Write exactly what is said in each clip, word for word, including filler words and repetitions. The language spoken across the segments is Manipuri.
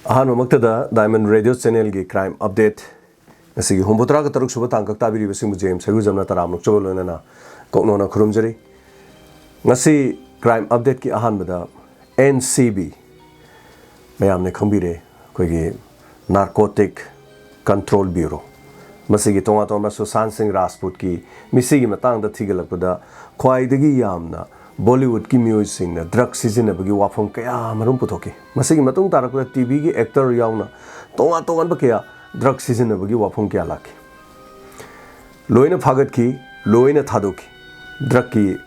ꯑꯍꯥꯟꯕꯃꯛꯇꯗ Diamond Radio Channelꯒꯤ Crime Update ꯉꯁꯤꯒꯤ ꯍꯨꯝꯐꯨꯇꯔꯥꯒ ꯇꯔꯨꯛ ꯁꯨꯕ ꯇꯥꯡꯀꯛ ꯇꯥꯕꯤꯔꯤꯕꯁꯤꯡꯕꯨ ꯖꯦꯝꯁ ꯁꯔꯒꯨꯖꯝꯅ ꯇꯔꯥꯝꯅ ꯑꯣꯛꯆꯕ ꯂꯣꯏꯅꯅ ꯀꯣꯛꯅꯣꯅ ꯈꯨꯔꯨꯝꯖꯔꯤ꯫ ꯉꯁꯤ Crime Updateꯀꯤ ꯑꯍꯥꯟꯕꯗ N C B, ꯃꯌꯥꯝꯅ ꯈꯪꯕꯤꯔꯦ, ꯑꯩꯈꯣꯏꯒꯤ Narcotic Control Bureau, ꯃꯁꯤꯒꯤ ꯇꯣꯉꯥꯟ ꯇꯣꯉꯥꯟꯕ ꯁꯨꯁꯥꯟ ꯁꯤꯡ ꯔꯥꯖꯄꯨꯠꯀꯤ ꯃꯤꯁꯤꯒꯤ ꯃꯇꯥꯡꯗ ꯊꯤꯒꯠꯂꯛꯄꯗ ꯈ꯭ꯋꯥꯏꯗꯒꯤ ꯌꯥꯝꯅ ꯕꯣꯂꯤꯋꯨꯗꯀꯤ ꯃꯤꯑꯣꯏꯁꯤꯡꯅ ꯗ꯭ꯔꯒ ꯁꯤꯖꯤꯟꯅꯕꯒꯤ ꯋꯥꯐꯝ ꯀꯌꯥ ꯑꯃꯔꯣꯝ ꯄꯨꯊꯣꯛꯈꯤ꯫ ꯃꯁꯤꯒꯤ ꯃꯇꯨꯡ ꯇꯥꯔꯛꯄꯗ ꯇꯤ ꯚꯤꯒꯤ ꯑꯦꯛꯇꯔ ꯌꯥꯎꯅ ꯇꯣꯉꯥꯟ ꯇꯣꯉꯥꯟꯕ ꯀꯌꯥ ꯗ꯭ꯔꯒ ꯁꯤꯖꯤꯟꯅꯕꯒꯤ ꯋꯥꯐꯝ ꯀꯌꯥ ꯂꯥꯛꯈꯤ꯫ ꯂꯣꯏꯅ ꯐꯥꯒꯠꯈꯤ, ꯂꯣꯏꯅ ꯊꯥꯗꯣꯛꯈꯤ꯫ ꯗ꯭ꯔꯒꯀꯤ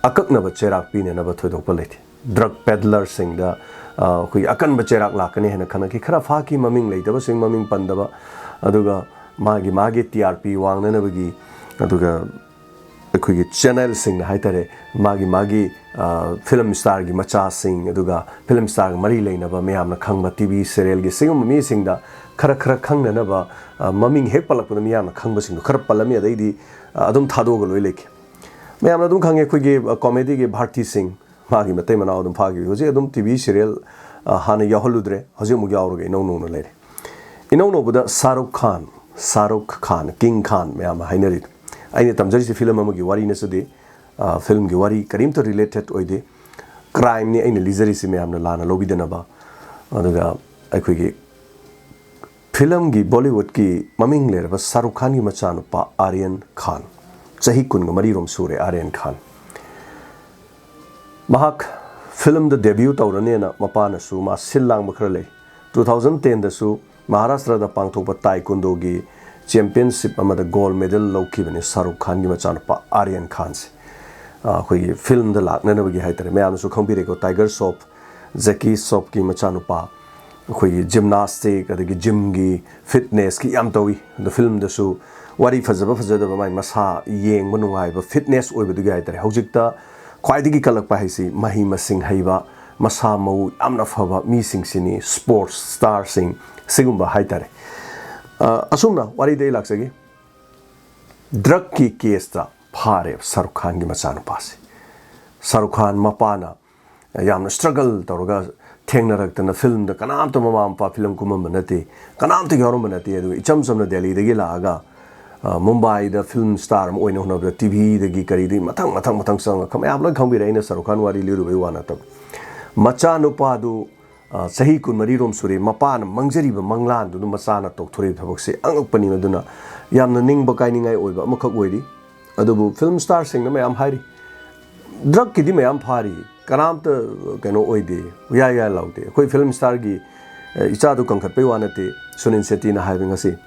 ꯑꯀꯛꯅꯕ ꯆꯩꯔꯥꯛ ꯄꯤꯅꯅꯕ ꯊꯣꯏꯗꯣꯛꯄ ꯂꯩꯇꯦ꯫ ꯗ꯭ꯔꯒ ꯄꯦꯗꯂꯔꯁꯤꯡꯗ, ꯑ, ꯑꯩꯈꯣꯏꯒꯤ ꯑꯀꯟꯕ ꯆꯩꯔꯥꯛ ꯂꯥꯛꯀꯅꯤ ꯍꯥꯏꯅ ꯈꯟꯅꯈꯤ꯫ ꯈꯔ ꯐꯥꯈꯤ, ꯃꯃꯤꯡ ꯂꯩꯇꯕꯁꯤꯡ, ꯃꯃꯤꯡ ꯄꯟꯗꯕ, ꯑꯗꯨꯒ ꯃꯥꯒꯤ ꯃꯥꯒꯤ ꯇꯤ ꯑꯥꯔ ꯄꯤ ꯋꯥꯡꯅꯅꯕꯒꯤ, ꯑꯗꯨꯒ ꯑꯩꯈꯣꯏꯒꯤ ꯆꯦꯅꯦꯜꯁꯤꯡꯅ ꯍꯥꯏꯇꯥꯔꯦ, ꯃꯥꯒꯤ ꯃꯥꯒꯤ, ꯑ, ꯐꯤꯂꯝ ꯁ꯭ꯇꯥꯔꯒꯤ ꯃꯆꯥꯁꯤꯡ, ꯑꯗꯨꯒ ꯐꯤꯂꯝ ꯁ꯭ꯇꯥꯔꯒ ꯃꯔꯤ ꯂꯩꯅꯕ ꯃꯌꯥꯝꯅ ꯈꯪꯕ ꯇꯤ ꯚꯤ ꯁꯤꯔꯤꯌꯦꯜꯒꯤ ꯁꯤꯒꯨꯝꯕ ꯃꯤꯁꯤꯡꯗ ꯈꯔ ꯈꯔ ꯈꯪꯅꯅꯕ, ꯑ, ꯃꯃꯤꯡ ꯍꯦꯛ ꯄꯜꯂꯛꯄꯗ ꯃꯤꯌꯥꯝꯅ ꯈꯪꯕꯁꯤꯡꯗꯣ ꯈꯔ ꯄꯜꯂꯝꯃꯤ, ꯑꯗꯩꯗꯤ, ꯑ, ꯑꯗꯨꯝ ꯊꯥꯗꯣꯛꯑꯒ ꯂꯣꯏ ꯂꯩꯈꯤ꯫ ꯃꯌꯥꯝꯅ ꯑꯗꯨꯝ ꯈꯪꯉꯦ, ꯑꯩꯈꯣꯏꯒꯤ, ꯑ, ꯀꯣꯃꯦꯗꯤꯒꯤ ꯚꯥꯔꯇꯤ ꯁꯤꯡ, ꯃꯥꯒꯤ ꯃꯇꯩ ꯃꯅꯥꯎ ꯑꯗꯨꯝ ꯐꯥꯈꯤꯕ꯫ ꯍꯧꯖꯤꯛ ꯑꯗꯨꯝ ꯇꯤ ꯚꯤ ꯁꯤꯔꯤꯌꯦꯜ, ꯑ, ꯍꯥꯟꯅ ꯌꯥꯎꯍꯜꯂꯨꯗ꯭ꯔꯦ, ꯍꯧꯖꯤꯛ ꯑꯃꯨꯛ ꯌꯥꯎꯔꯒ ꯏꯅꯧ ꯅꯧꯅ ꯂꯩꯔꯦ꯫ ꯏꯅꯧ ꯅꯧꯕꯗ ꯁꯥꯔꯨꯈ ꯈꯥꯟ, ꯁꯥꯔꯨꯈ ꯈꯥꯟ, ꯀꯤꯡ ꯈꯥꯟ ꯃꯌꯥꯝ ꯑꯃ ꯍꯥꯏꯅꯔꯤꯗꯣ꯫ ꯑꯩꯅ ꯇꯝꯖꯔꯤꯁꯤ ꯐꯤꯂꯝ ꯑꯃꯒꯤ ꯋꯥꯔꯤ ꯅꯠꯆꯗꯦ, ꯑ, ꯐꯤꯂꯝꯒꯤ ꯋꯥꯔꯤ ꯀꯔꯤꯝꯇ ꯔꯤꯂꯦꯇꯦꯠ ꯑꯣꯏꯗꯦ꯫ ꯀ꯭ꯔꯥꯏꯝꯅꯤ ꯑꯩꯅ ꯂꯤꯖꯔꯤꯁꯤ, ꯃꯌꯥꯝꯅ ꯂꯥꯟꯅ ꯂꯧꯕꯤꯗꯅꯕ꯫ ꯑꯗꯨꯒ ꯑꯩꯈꯣꯏꯒꯤ ꯐꯤꯂꯝꯒꯤ, ꯕꯣꯂꯤꯋꯨꯗꯀꯤ ꯃꯃꯤꯡ ꯂꯩꯔꯕ ꯁꯥꯔꯨꯈ ꯈꯥꯟꯒꯤ ꯃꯆꯥꯅꯨꯄꯥ ꯑꯥꯔꯌꯟ ꯈꯥꯟ, ꯆꯍꯤ ꯀꯨꯟꯒ ꯃꯔꯤꯔꯣꯝ ꯁꯨꯔꯦ ꯑꯥꯔꯌꯟ ꯈꯥꯟ꯫ ꯃꯍꯥꯛ ꯐꯤꯂꯝꯗ ꯗꯦꯕ꯭ꯌꯨ ꯇꯧꯔꯅꯦꯅ ꯃꯄꯥꯅꯁꯨ ꯃꯥ ꯁꯤꯜ ꯂꯥꯡꯕ ꯈꯔ ꯂꯩ꯫ ꯇꯨ ꯊꯥꯎꯖꯟ ꯇꯦꯟꯗꯁꯨ ꯃꯍꯥꯔꯥꯁꯇ꯭ꯔꯗ ꯄꯥꯡꯊꯣꯛꯄ ꯇꯥꯏꯀꯨꯟꯗꯣꯒꯤ ꯆꯦꯝꯄꯤꯌꯟꯁꯤꯞ ꯑꯃꯗ ꯒꯣꯜ ꯃꯦꯗꯜ ꯂꯧꯈꯤꯕꯅꯤ ꯁꯥꯔꯨꯈ ꯈꯥꯟꯒꯤ ꯃꯆꯥꯅꯨꯄꯥ ꯑꯥꯔꯌꯟ ꯈꯥꯟꯁꯦ꯫ ꯑ, ꯑꯩꯈꯣꯏꯒꯤ ꯐꯤꯂꯝꯗ ꯂꯥꯛꯅꯅꯕꯒꯤ ꯍꯥꯏꯇꯥꯔꯦ, ꯃꯌꯥꯝꯅꯁꯨ ꯈꯪꯕꯤꯔꯦꯀꯣ, ꯇꯥꯏꯒꯔ ꯁ꯭ꯔꯣꯐ, ꯖꯦꯀꯤ ꯁ꯭ꯔꯣꯐꯀꯤ ꯃꯆꯥꯅꯨꯄꯥ, ꯑꯩꯈꯣꯏꯒꯤ ꯖꯤꯝꯅꯥꯁꯇꯤꯛ ꯑꯗꯒꯤ ꯖꯤꯝꯒꯤ ꯐꯤꯠꯅꯦꯁꯀꯤ ꯌꯥꯝ ꯇꯧꯏ꯫ ꯑꯗꯣ ꯐꯤꯂꯝꯗꯁꯨ ꯋꯥꯔꯤ ꯐꯖꯕ ꯐꯖꯗꯕ, ꯃꯥꯏ ꯃꯁꯥ ꯌꯦꯡꯕ ꯅꯨꯡꯉꯥꯏꯕ ꯐꯤꯠꯅꯦꯁ ꯑꯣꯏꯕꯗꯨꯒꯤ ꯍꯥꯏꯇꯥꯔꯦ꯫ ꯍꯧꯖꯤꯛꯇ ꯈ꯭ꯋꯥꯏꯗꯒꯤ ꯀꯜꯂꯛꯄ ꯍꯥꯏꯁꯤ ꯃꯍꯩ ꯃꯁꯤꯡ ꯍꯩꯕ, ꯃꯁꯥ ꯃꯎ ꯌꯥꯝꯅ ꯐꯕ ꯃꯤꯁꯤꯡꯁꯤꯅꯤ, ꯁ꯭ꯄꯣꯔꯠꯁ ꯁ꯭ꯇꯥꯔꯁꯤꯡ ꯁꯤꯒꯨꯝꯕ ꯍꯥꯏꯇꯥꯔꯦ꯫ ꯑ, ꯑꯁꯨꯝꯅ ꯋꯥꯔꯤꯗ ꯑꯩ ꯂꯥꯛꯆꯒꯦ꯫ ꯗ꯭ꯔꯒꯀꯤ ꯀꯦꯁꯇ ꯐꯥꯔꯦꯕ ꯁꯥꯔꯨꯈ ꯈꯥꯟꯒꯤ ꯃꯆꯥꯅꯨꯄꯥꯁꯦ꯫ ꯁꯥꯔꯨꯈ ꯈꯥꯟ ꯃꯄꯥꯅ ꯌꯥꯝꯅ ꯁ꯭ꯇ꯭ꯔꯒꯜ ꯇꯧꯔꯒ ꯊꯦꯡꯅꯔꯛꯇꯅ ꯐꯤꯂꯝꯗ ꯀꯅꯥꯝꯇ ꯃꯃꯥ ꯃꯄꯥ ꯐꯤꯂꯝ ꯀꯨꯝꯃꯝꯕ ꯅꯠꯇꯦ, ꯀꯅꯥꯝꯇ ꯌꯥꯎꯔꯝꯕ ꯅꯠꯇꯦ꯫ ꯑꯗꯨꯒ ꯏꯆꯝ ꯆꯝꯅ ꯗꯦꯜꯂꯤꯗꯒꯤ ꯂꯥꯛꯑꯒ, ꯑ, ꯃꯨꯝꯕꯥꯏꯗ ꯐꯤꯂꯝ ꯁ꯭ꯇꯥꯔ ꯑꯃ ꯑꯣꯏꯅ ꯍꯣꯠꯅꯕꯗ ꯇꯤꯚꯤꯗꯒꯤ ꯀꯔꯤꯗꯒꯤ ꯃꯊꯪ ꯃꯊꯪ ꯃꯊꯪ ꯆꯪꯉꯒ ꯃꯌꯥꯝ ꯂꯣꯏ ꯈꯪꯕꯤꯔꯦ꯫ ꯑꯩꯅ ꯁꯥꯔꯨꯈ ꯈꯥꯟ ꯋꯥꯔꯤ ꯂꯤꯔꯨꯕꯩ ꯋꯥ ꯅꯠꯇꯕ, ꯃꯆꯥꯅꯨꯄꯥꯗꯨ, ꯑ, ꯆꯍꯤ ꯀꯨꯟꯃꯔꯤ ꯔꯣꯝ ꯁꯨꯔꯦ, ꯃꯄꯥꯅ ꯃꯥꯡꯖꯔꯤꯕ ꯃꯪꯂꯥꯟꯗꯨꯅ ꯃꯆꯥꯅ ꯇꯧꯊꯣꯔꯛꯏꯕ ꯊꯕꯛꯁꯦ ꯑꯉꯛꯄꯅꯤ꯫ ꯑꯗꯨꯅ ꯌꯥꯝꯅ ꯅꯤꯡꯕ ꯀꯥꯏꯅꯤꯡꯉꯥꯏ ꯑꯣꯏꯕ ꯑꯃꯈꯛ ꯑꯣꯏꯔꯤ꯫ ꯑꯗꯨꯕꯨ ꯐꯤꯂꯝ ꯁ꯭ꯇꯥꯔꯁꯤꯡꯅ ꯃꯌꯥꯝ ꯍꯥꯏꯔꯤ, ꯗ꯭ꯔꯛꯀꯤꯗꯤ ꯃꯌꯥꯝ ꯐꯥꯔꯤ, ꯀꯅꯥꯝꯇ ꯀꯩꯅꯣ ꯑꯣꯏꯗꯦ, ꯎꯌꯥ ꯎꯌꯥ ꯂꯥꯎꯗꯦ꯫ ꯑꯩꯈꯣꯏ ꯐꯤꯂꯝ ꯁ꯭ꯇꯥꯔꯒꯤ, ꯑ, ꯏꯆꯥꯗꯨ ꯀꯟꯈꯠꯄꯩ ꯋꯥ ꯅꯠꯇꯦ꯫ ꯁꯨꯅꯤꯜ ꯁꯦꯇꯤꯅ ꯍꯥꯏꯕ ꯉꯁꯤ,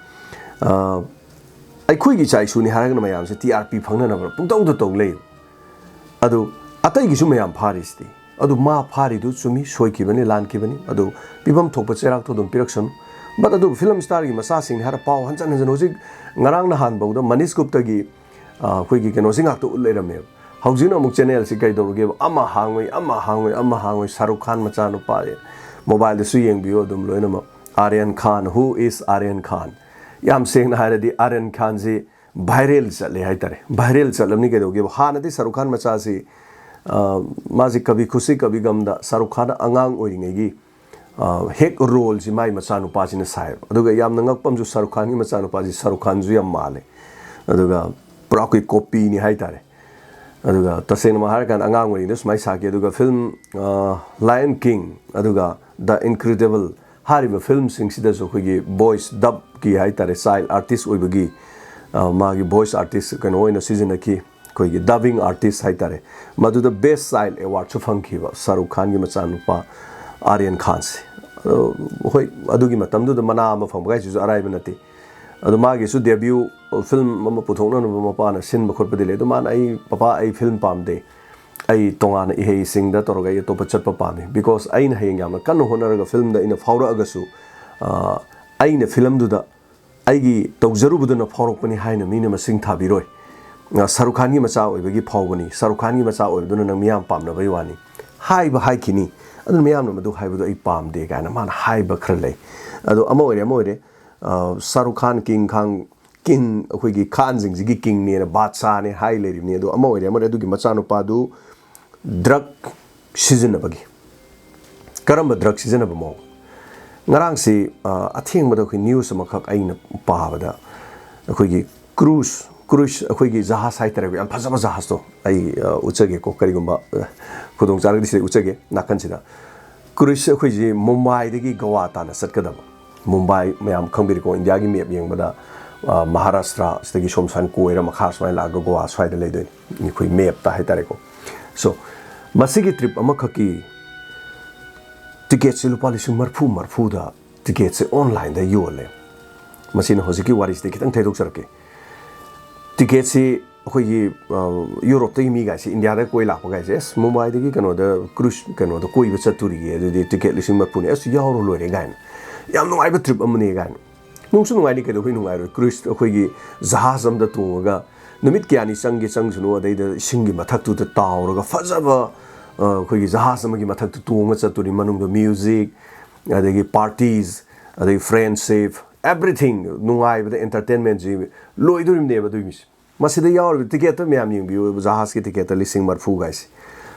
ꯑ, ꯑꯩꯈꯣꯏꯒꯤ ꯏꯆꯥ ꯏꯁꯨꯅꯤ ꯍꯥꯏꯔꯒꯅ ꯃꯌꯥꯝꯁꯦ ꯇꯤ ꯑꯥꯔ ꯄꯤ ꯐꯪꯅꯅꯕ ꯄꯨꯡꯇꯧꯗ ꯇꯧ ꯂꯩ꯫ ꯑꯗꯨ ꯑꯇꯩꯒꯤꯁꯨ ꯃꯌꯥꯝ ꯐꯥꯔꯤꯁꯤꯗꯤ꯫ ꯑꯗꯨ ꯃꯥ ꯐꯥꯔꯤꯗꯨ ꯆꯨꯝꯃꯤ, ꯁꯣꯏꯈꯤꯕꯅꯤ, ꯂꯥꯟꯈꯤꯕꯅꯤ꯫ ꯑꯗꯨ ꯄꯤꯐꯝ ꯊꯣꯛꯄ ꯆꯩꯔꯥꯛꯇꯣ ꯑꯗꯨꯝ ꯄꯤꯔꯛꯁꯅꯨ꯫ But ꯑꯗꯨ ꯐꯤꯂꯝ ꯁ꯭ꯇꯥꯔꯒꯤ ꯃꯆꯥꯁꯤꯡꯅꯤ ꯍꯥꯏꯔ ꯄꯥꯎ ꯍꯟꯖꯟ ꯍꯟꯖꯟ, ꯍꯧꯖꯤꯛ ꯉꯔꯥꯡ ꯅꯍꯥꯟꯐꯥꯎꯗ ꯃꯅꯤꯁ ꯒꯨꯞꯇꯒꯤ, ꯑ, ꯑꯩꯈꯣꯏꯒꯤ ꯀꯩꯅꯣꯁꯤ ꯉꯥꯛꯇ ꯎꯠ ꯂꯩꯔꯝꯃꯦꯕ꯫ ꯍꯧꯖꯤꯛꯅ ꯑꯃꯨꯛ ꯆꯦꯅꯦꯜꯁꯤ ꯀꯩꯗꯧꯔꯒꯦꯕ? ꯑꯃ ꯍꯥꯡꯉꯣꯏ, ꯑꯃ ꯍꯥꯡꯉꯣꯏ, ꯑꯃ ꯍꯥꯡꯉꯣꯏ꯫ ꯁꯥꯔꯨꯈ ꯈꯥꯟ ꯃꯆꯥꯅꯨꯄꯥ, ꯃꯣꯕꯥꯏꯜꯗꯁꯨ ꯌꯦꯡꯕꯤꯌꯨ ꯑꯗꯨꯝ ꯂꯣꯏꯅꯃꯛ꯫ Aryan Khan, who is Aryan Khan? ꯌꯥꯝ ꯁꯦꯡꯅ ꯍꯥꯏꯔꯗꯤ ꯑꯥꯔꯌꯟ ꯈꯥꯟꯁꯤ viral ꯆꯠꯂꯦ ꯍꯥꯏꯇꯥꯔꯦ꯫ Viral ꯆꯠꯂꯝꯅꯤ ꯀꯩꯗꯧꯒꯦꯕ? ꯍꯥꯟꯅꯗꯤ ꯁꯥꯔꯨꯈ ꯈꯥꯟ ꯃꯆꯥꯁꯤ, ꯑ, ꯃꯥꯁꯤ ꯀꯕꯤ ꯈꯨꯁꯤ ꯀꯕꯤ ꯒꯝꯗ ꯁꯥꯔꯨꯈ ꯈꯥꯟ ꯑꯉꯥꯡ ꯑꯣꯏꯔꯤꯉꯩꯒꯤ, ꯑ, ꯍꯦꯛ ꯔꯣꯜꯁꯤ ꯃꯥꯏ ꯃꯆꯥꯅꯨꯄꯥꯁꯤꯅ ꯁꯥꯏꯌꯦꯕ꯫ ꯑꯗꯨꯒ ꯌꯥꯝꯅ ꯉꯛꯄ ꯑꯃꯁꯨ ꯁꯥꯔꯨꯈ ꯈꯥꯟꯒꯤ ꯃꯆꯥꯅꯨꯄꯥꯁꯤ ꯁꯥꯔꯨꯈ ꯈꯥꯟꯁꯨ ꯌꯥꯝ ꯃꯥꯜꯂꯦ꯫ ꯑꯗꯨꯒ ꯄꯨꯔꯥ ꯑꯩꯈꯣꯏ ꯀꯣꯄꯤꯅꯤ ꯍꯥꯏꯇꯥꯔꯦ꯫ ꯑꯗꯨꯒ ꯇꯁꯦꯡꯅ ꯍꯥꯏꯔꯀꯥꯟꯗ ꯑꯉꯥꯡ ꯑꯣꯏꯔꯤꯉꯩꯗ ꯁꯨꯃꯥꯏꯅ ꯁꯥꯈꯤ꯫ ꯑꯗꯨꯒ ꯐꯤꯂꯝ, ꯑ, Lion King, ꯑꯗꯨꯒ The Incredible ꯍꯥꯏꯔꯤꯕ ꯐꯤꯂꯝꯁꯤꯡꯁꯤꯗꯁꯨ ꯑꯩꯈꯣꯏꯒꯤ voice dubꯀꯤ ꯍꯥꯏꯇꯥꯔꯦ, child artist ꯑꯣꯏꯕꯒꯤ, ꯑ, ꯃꯥꯒꯤ voice artist ꯀꯩꯅꯣ ꯑꯣꯏꯅ ꯁꯤꯖꯤꯟꯅꯈꯤ, ꯑꯩꯈꯣꯏꯒꯤ dubbing artist ꯍꯥꯏꯇꯥꯔꯦ꯫ ꯃꯗꯨꯗ best child awardꯁꯨ ꯐꯪꯈꯤꯕ ꯁꯥꯔꯨꯈ ꯈꯥꯟꯒꯤ ꯃꯆꯥꯅꯨꯄꯥ ꯑꯥꯔꯌꯟ ꯈꯥꯟꯁꯦ꯫ ꯑꯗꯣ ꯍꯣꯏ, ꯑꯗꯨꯒꯤ ꯃꯇꯝꯗꯨꯗ ꯃꯅꯥ ꯑꯃ ꯐꯪꯕ ꯍꯥꯏꯁꯤꯁꯨ ꯑꯔꯥꯏꯕ ꯅꯠꯇꯦ꯫ ꯑꯗꯣ ꯃꯥꯒꯤꯁꯨ debut ꯐꯤꯂꯝ ꯑꯃ ꯄꯨꯊꯣꯛꯅꯅꯕ ꯃꯄꯥꯅ ꯁꯤꯟꯕ ꯈꯣꯠꯄꯗꯤ ꯂꯩ꯫ ꯑꯗꯣ ꯃꯥꯅ, "ꯑꯩ, ꯄꯄꯥ, ꯑꯩ ꯐꯤꯂꯝ ꯄꯥꯝꯗꯦ, ꯑꯩ ꯇꯣꯉꯥꯟꯅ ꯏꯍꯩꯁꯤꯡꯗ ꯇꯧꯔꯒ ꯑꯩ ꯑꯇꯣꯞꯄ ꯆꯠꯄ ꯄꯥꯝꯃꯤ, because ꯑꯩꯅ ꯍꯌꯦꯡ ꯌꯥꯝꯅ ꯀꯟꯅ ꯍꯣꯠꯅꯔꯒ ꯐꯤꯂꯝꯗ ꯑꯩꯅ ꯐꯥꯎꯔꯛꯑꯒꯁꯨ, ꯑ, ꯑꯩꯅ ꯐꯤꯂꯝꯗꯨꯗ ꯑꯩꯒꯤ ꯇꯧꯖꯔꯨꯕꯗꯨꯅ ꯐꯥꯎꯔꯛꯄꯅꯤ ꯍꯥꯏꯅ ꯃꯤꯅ ꯃꯁꯤꯡ ꯊꯥꯕꯤꯔꯣꯏ꯫ ꯑ, ꯁꯥꯔꯨꯈ ꯈꯥꯟꯒꯤ ꯃꯆꯥ ꯑꯣꯏꯕꯒꯤ ꯐꯥꯎꯕꯅꯤ, ꯁꯥꯔꯨꯈ ꯈꯥꯟꯒꯤ ꯃꯆꯥ ꯑꯣꯏꯕꯗꯨꯅ ꯅꯪ ꯃꯤꯌꯥꯝ ꯄꯥꯝꯅꯕꯩ ꯋꯥꯅꯤ" ꯍꯥꯏꯕ ꯍꯥꯏꯈꯤꯅꯤ꯫ ꯑꯗꯨꯅ ꯃꯤꯌꯥꯝꯅ ꯃꯗꯨ ꯍꯥꯏꯕꯗꯣ ꯑꯩ ꯄꯥꯝꯗꯦ ꯀꯥꯏꯅ ꯃꯥꯅ ꯍꯥꯏꯕ ꯈꯔ ꯂꯩ꯫ ꯑꯗꯣ ꯑꯃ ꯑꯣꯏꯔꯦ, ꯑꯃ ꯑꯣꯏꯔꯦ, ꯑ, ꯁꯥꯔꯨꯈ ꯈꯥꯟ, ꯀꯤꯡ ꯈꯥꯟ, ꯀꯤꯡ, ꯑꯩꯈꯣꯏꯒꯤ ꯈꯥꯟꯁꯤꯡꯁꯤꯒꯤ ꯀꯤꯡꯅꯦꯅ, ꯕꯥꯗꯁꯥꯅꯦ ꯍꯥꯏ ꯂꯩꯔꯤꯕꯅꯤ꯫ ꯑꯗꯣ ꯑꯃ ꯑꯣꯏꯔꯦ, ꯑꯃ ꯑꯣꯏꯔꯦ, ꯑꯗꯨꯒꯤ ꯃꯆꯥꯅꯨꯄꯥꯗꯨ ꯗ꯭ꯔꯛ ꯁꯤꯖꯤꯟꯅꯕꯒꯤ, ꯀꯔꯝꯕ ꯗ꯭ꯔꯒ ꯁꯤꯖꯤꯟꯅꯕ ꯃꯑꯣꯡ? ꯉꯔꯥꯡꯁꯤ, ꯑ, ꯑꯊꯦꯡꯕꯗ ꯑꯩꯈꯣꯏ ꯅ꯭ꯌꯨꯁ ꯑꯃꯈꯛ ꯑꯩꯅ ꯄꯥꯕꯗ, ꯑꯩꯈꯣꯏꯒꯤ ꯀ꯭ꯔꯨꯖ, ꯀ꯭ꯔꯨꯖ, ꯑꯩꯈꯣꯏꯒꯤ ꯖꯍꯥꯖ ꯍꯥꯏꯇꯥꯔꯦ, ꯌꯥꯝ ꯐꯖꯕ ꯖꯍꯥꯖꯇꯣ ꯑꯩ, ꯑ, ꯎꯠꯆꯒꯦꯀꯣ, ꯀꯔꯤꯒꯨꯝꯕ, ꯑ, ꯈꯨꯗꯣꯡ ꯆꯥꯔꯒꯗꯤ ꯁꯤꯗ ꯎꯠꯆꯒꯦ꯫ ꯅꯥꯀꯟꯁꯤꯗ ꯀ꯭ꯔꯨꯖ ꯑꯩꯈꯣꯏꯁꯤ ꯃꯨꯝꯕꯥꯏꯗꯒꯤ ꯒꯣꯋꯥ ꯇꯥꯟꯅ ꯆꯠꯀꯗꯕ꯫ ꯃꯨꯝꯕꯥꯏ ꯃꯌꯥꯝ ꯈꯪꯕꯤꯔꯤꯀꯣ, ꯏꯟꯗꯤꯌꯥꯒꯤ ꯃꯦꯞ ꯌꯦꯡꯕꯗ, ꯑ, ꯃꯍꯥꯔꯥꯁꯇ꯭ꯔ ꯁꯤꯗꯒꯤ ꯁꯣꯝ ꯁꯥꯏꯟ ꯀꯣꯏꯔ ꯃꯈꯥ ꯁꯨꯃꯥꯏꯅ ꯂꯥꯛꯑꯒ ꯒꯣꯋꯥ ꯁ꯭ꯋꯥꯏꯗ ꯂꯩꯗꯣꯏꯅꯤ, ꯑꯩꯈꯣꯏ ꯃꯦꯞꯇ ꯍꯥꯏꯇꯥꯔꯦꯀꯣ꯫ ꯁꯣ, ꯃꯁꯤꯒꯤ ꯇ꯭ꯔꯤꯞ ꯑꯃꯈꯛꯀꯤ ꯇꯤꯀꯦꯠꯁꯦ ꯂꯨꯄꯥ ꯂꯤꯁꯤꯡ ꯃꯔꯤꯐꯨ, ꯃꯔꯤꯐꯨꯗ ꯇꯤꯀꯦꯠꯁꯦ ꯑꯣꯟꯂꯥꯏꯟꯗ ꯌꯣꯜꯂꯦ꯫ ꯃꯁꯤꯅ ꯍꯧꯖꯤꯛꯀꯤ ꯋꯥꯔꯤꯁꯤꯗꯒꯤ ꯈꯤꯇꯪ ꯊꯩꯗꯣꯛꯆꯔꯛꯀꯦ꯫ ꯇꯤꯀꯦꯠꯁꯤ ꯑꯩꯈꯣꯏꯒꯤ, ꯑ, ꯌꯨꯔꯣꯞꯇꯒꯤ ꯃꯤꯒꯥꯏꯁꯦ ꯏꯟꯗꯤꯌꯥꯗ ꯀꯣꯏ ꯂꯥꯛꯄ ꯒꯥꯏꯁꯦ, "ꯑꯁ, ꯃꯨꯝꯕꯥꯏꯗꯒꯤ ꯀꯩꯅꯣꯗ ꯀ꯭ꯔꯨꯖ ꯀꯩꯅꯣꯗ ꯀꯣꯏꯕ ꯆꯠꯇꯣꯔꯤꯌꯦ, ꯑꯗꯨꯗꯤ ꯇꯤꯀꯦꯠ ꯂꯤꯁꯤꯡ ꯃꯔꯤꯐꯨꯅꯦ, ꯑꯁ, ꯌꯥꯎꯔ ꯂꯣꯏꯔꯦ" ꯀꯥꯏꯅ꯫ ꯌꯥꯝ ꯅꯨꯡꯉꯥꯏꯕ ꯇ꯭ꯔꯤꯞ ꯑꯃꯅꯦ ꯀꯥꯏꯅ꯫ ꯅꯨꯡꯁꯨ ꯅꯨꯡꯉꯥꯏꯅꯤ, ꯀꯩꯗꯧꯕꯩ ꯅꯨꯡꯉꯥꯏꯔꯣꯏ? ꯀ꯭ꯔꯨꯖ, ꯑꯩꯈꯣꯏꯒꯤ ꯖꯍꯥꯖ ꯑꯃꯗ ꯇꯣꯡꯉꯒ ꯅꯨꯃꯤꯠ ꯀꯌꯥꯅꯤ ꯆꯪꯒꯦ ꯆꯪꯁꯅꯨ, ꯑꯗꯩꯗ ꯏꯁꯤꯡꯒꯤ ꯃꯊꯛꯇꯨꯗ ꯇꯥꯎꯔꯒ ꯐꯖꯕ, ꯑ, ꯑꯩꯈꯣꯏꯒꯤ ꯖꯍꯥꯖ ꯑꯃꯒꯤ ꯃꯊꯛꯇ ꯇꯣꯡꯉ ꯆꯠꯇꯣꯔꯤ, ꯃꯅꯨꯡꯗ ꯃ꯭ꯌꯨꯖꯤꯛ, ꯑꯗꯒꯤ ꯄꯥꯔꯇꯤꯁ, ꯑꯗꯒꯤ ꯐ꯭ꯔꯦꯟꯁꯤꯞ, ꯑꯦꯕ꯭ꯔꯤꯊꯤꯡ, ꯅꯨꯡꯉꯥꯏꯕꯗ ꯑꯦꯟꯇꯔꯇꯦꯟꯃꯦꯟꯁꯤ ꯂꯣꯏꯗꯣꯔꯤꯕꯅꯦꯕ ꯑꯗꯨꯒꯤ ꯃꯤꯁꯦ꯫ ꯃꯁꯤꯗ ꯌꯥꯎꯔꯤꯕ ꯇꯤꯀꯦꯠꯇ ꯃꯌꯥꯝ ꯌꯦꯡꯕꯤꯌꯨ, ꯖꯍꯥꯖꯀꯤ ꯇꯤꯀꯦꯠꯇ ꯂꯤꯁꯤꯡ ꯃꯔꯤꯐꯨ ꯒꯥꯏꯁꯦ꯫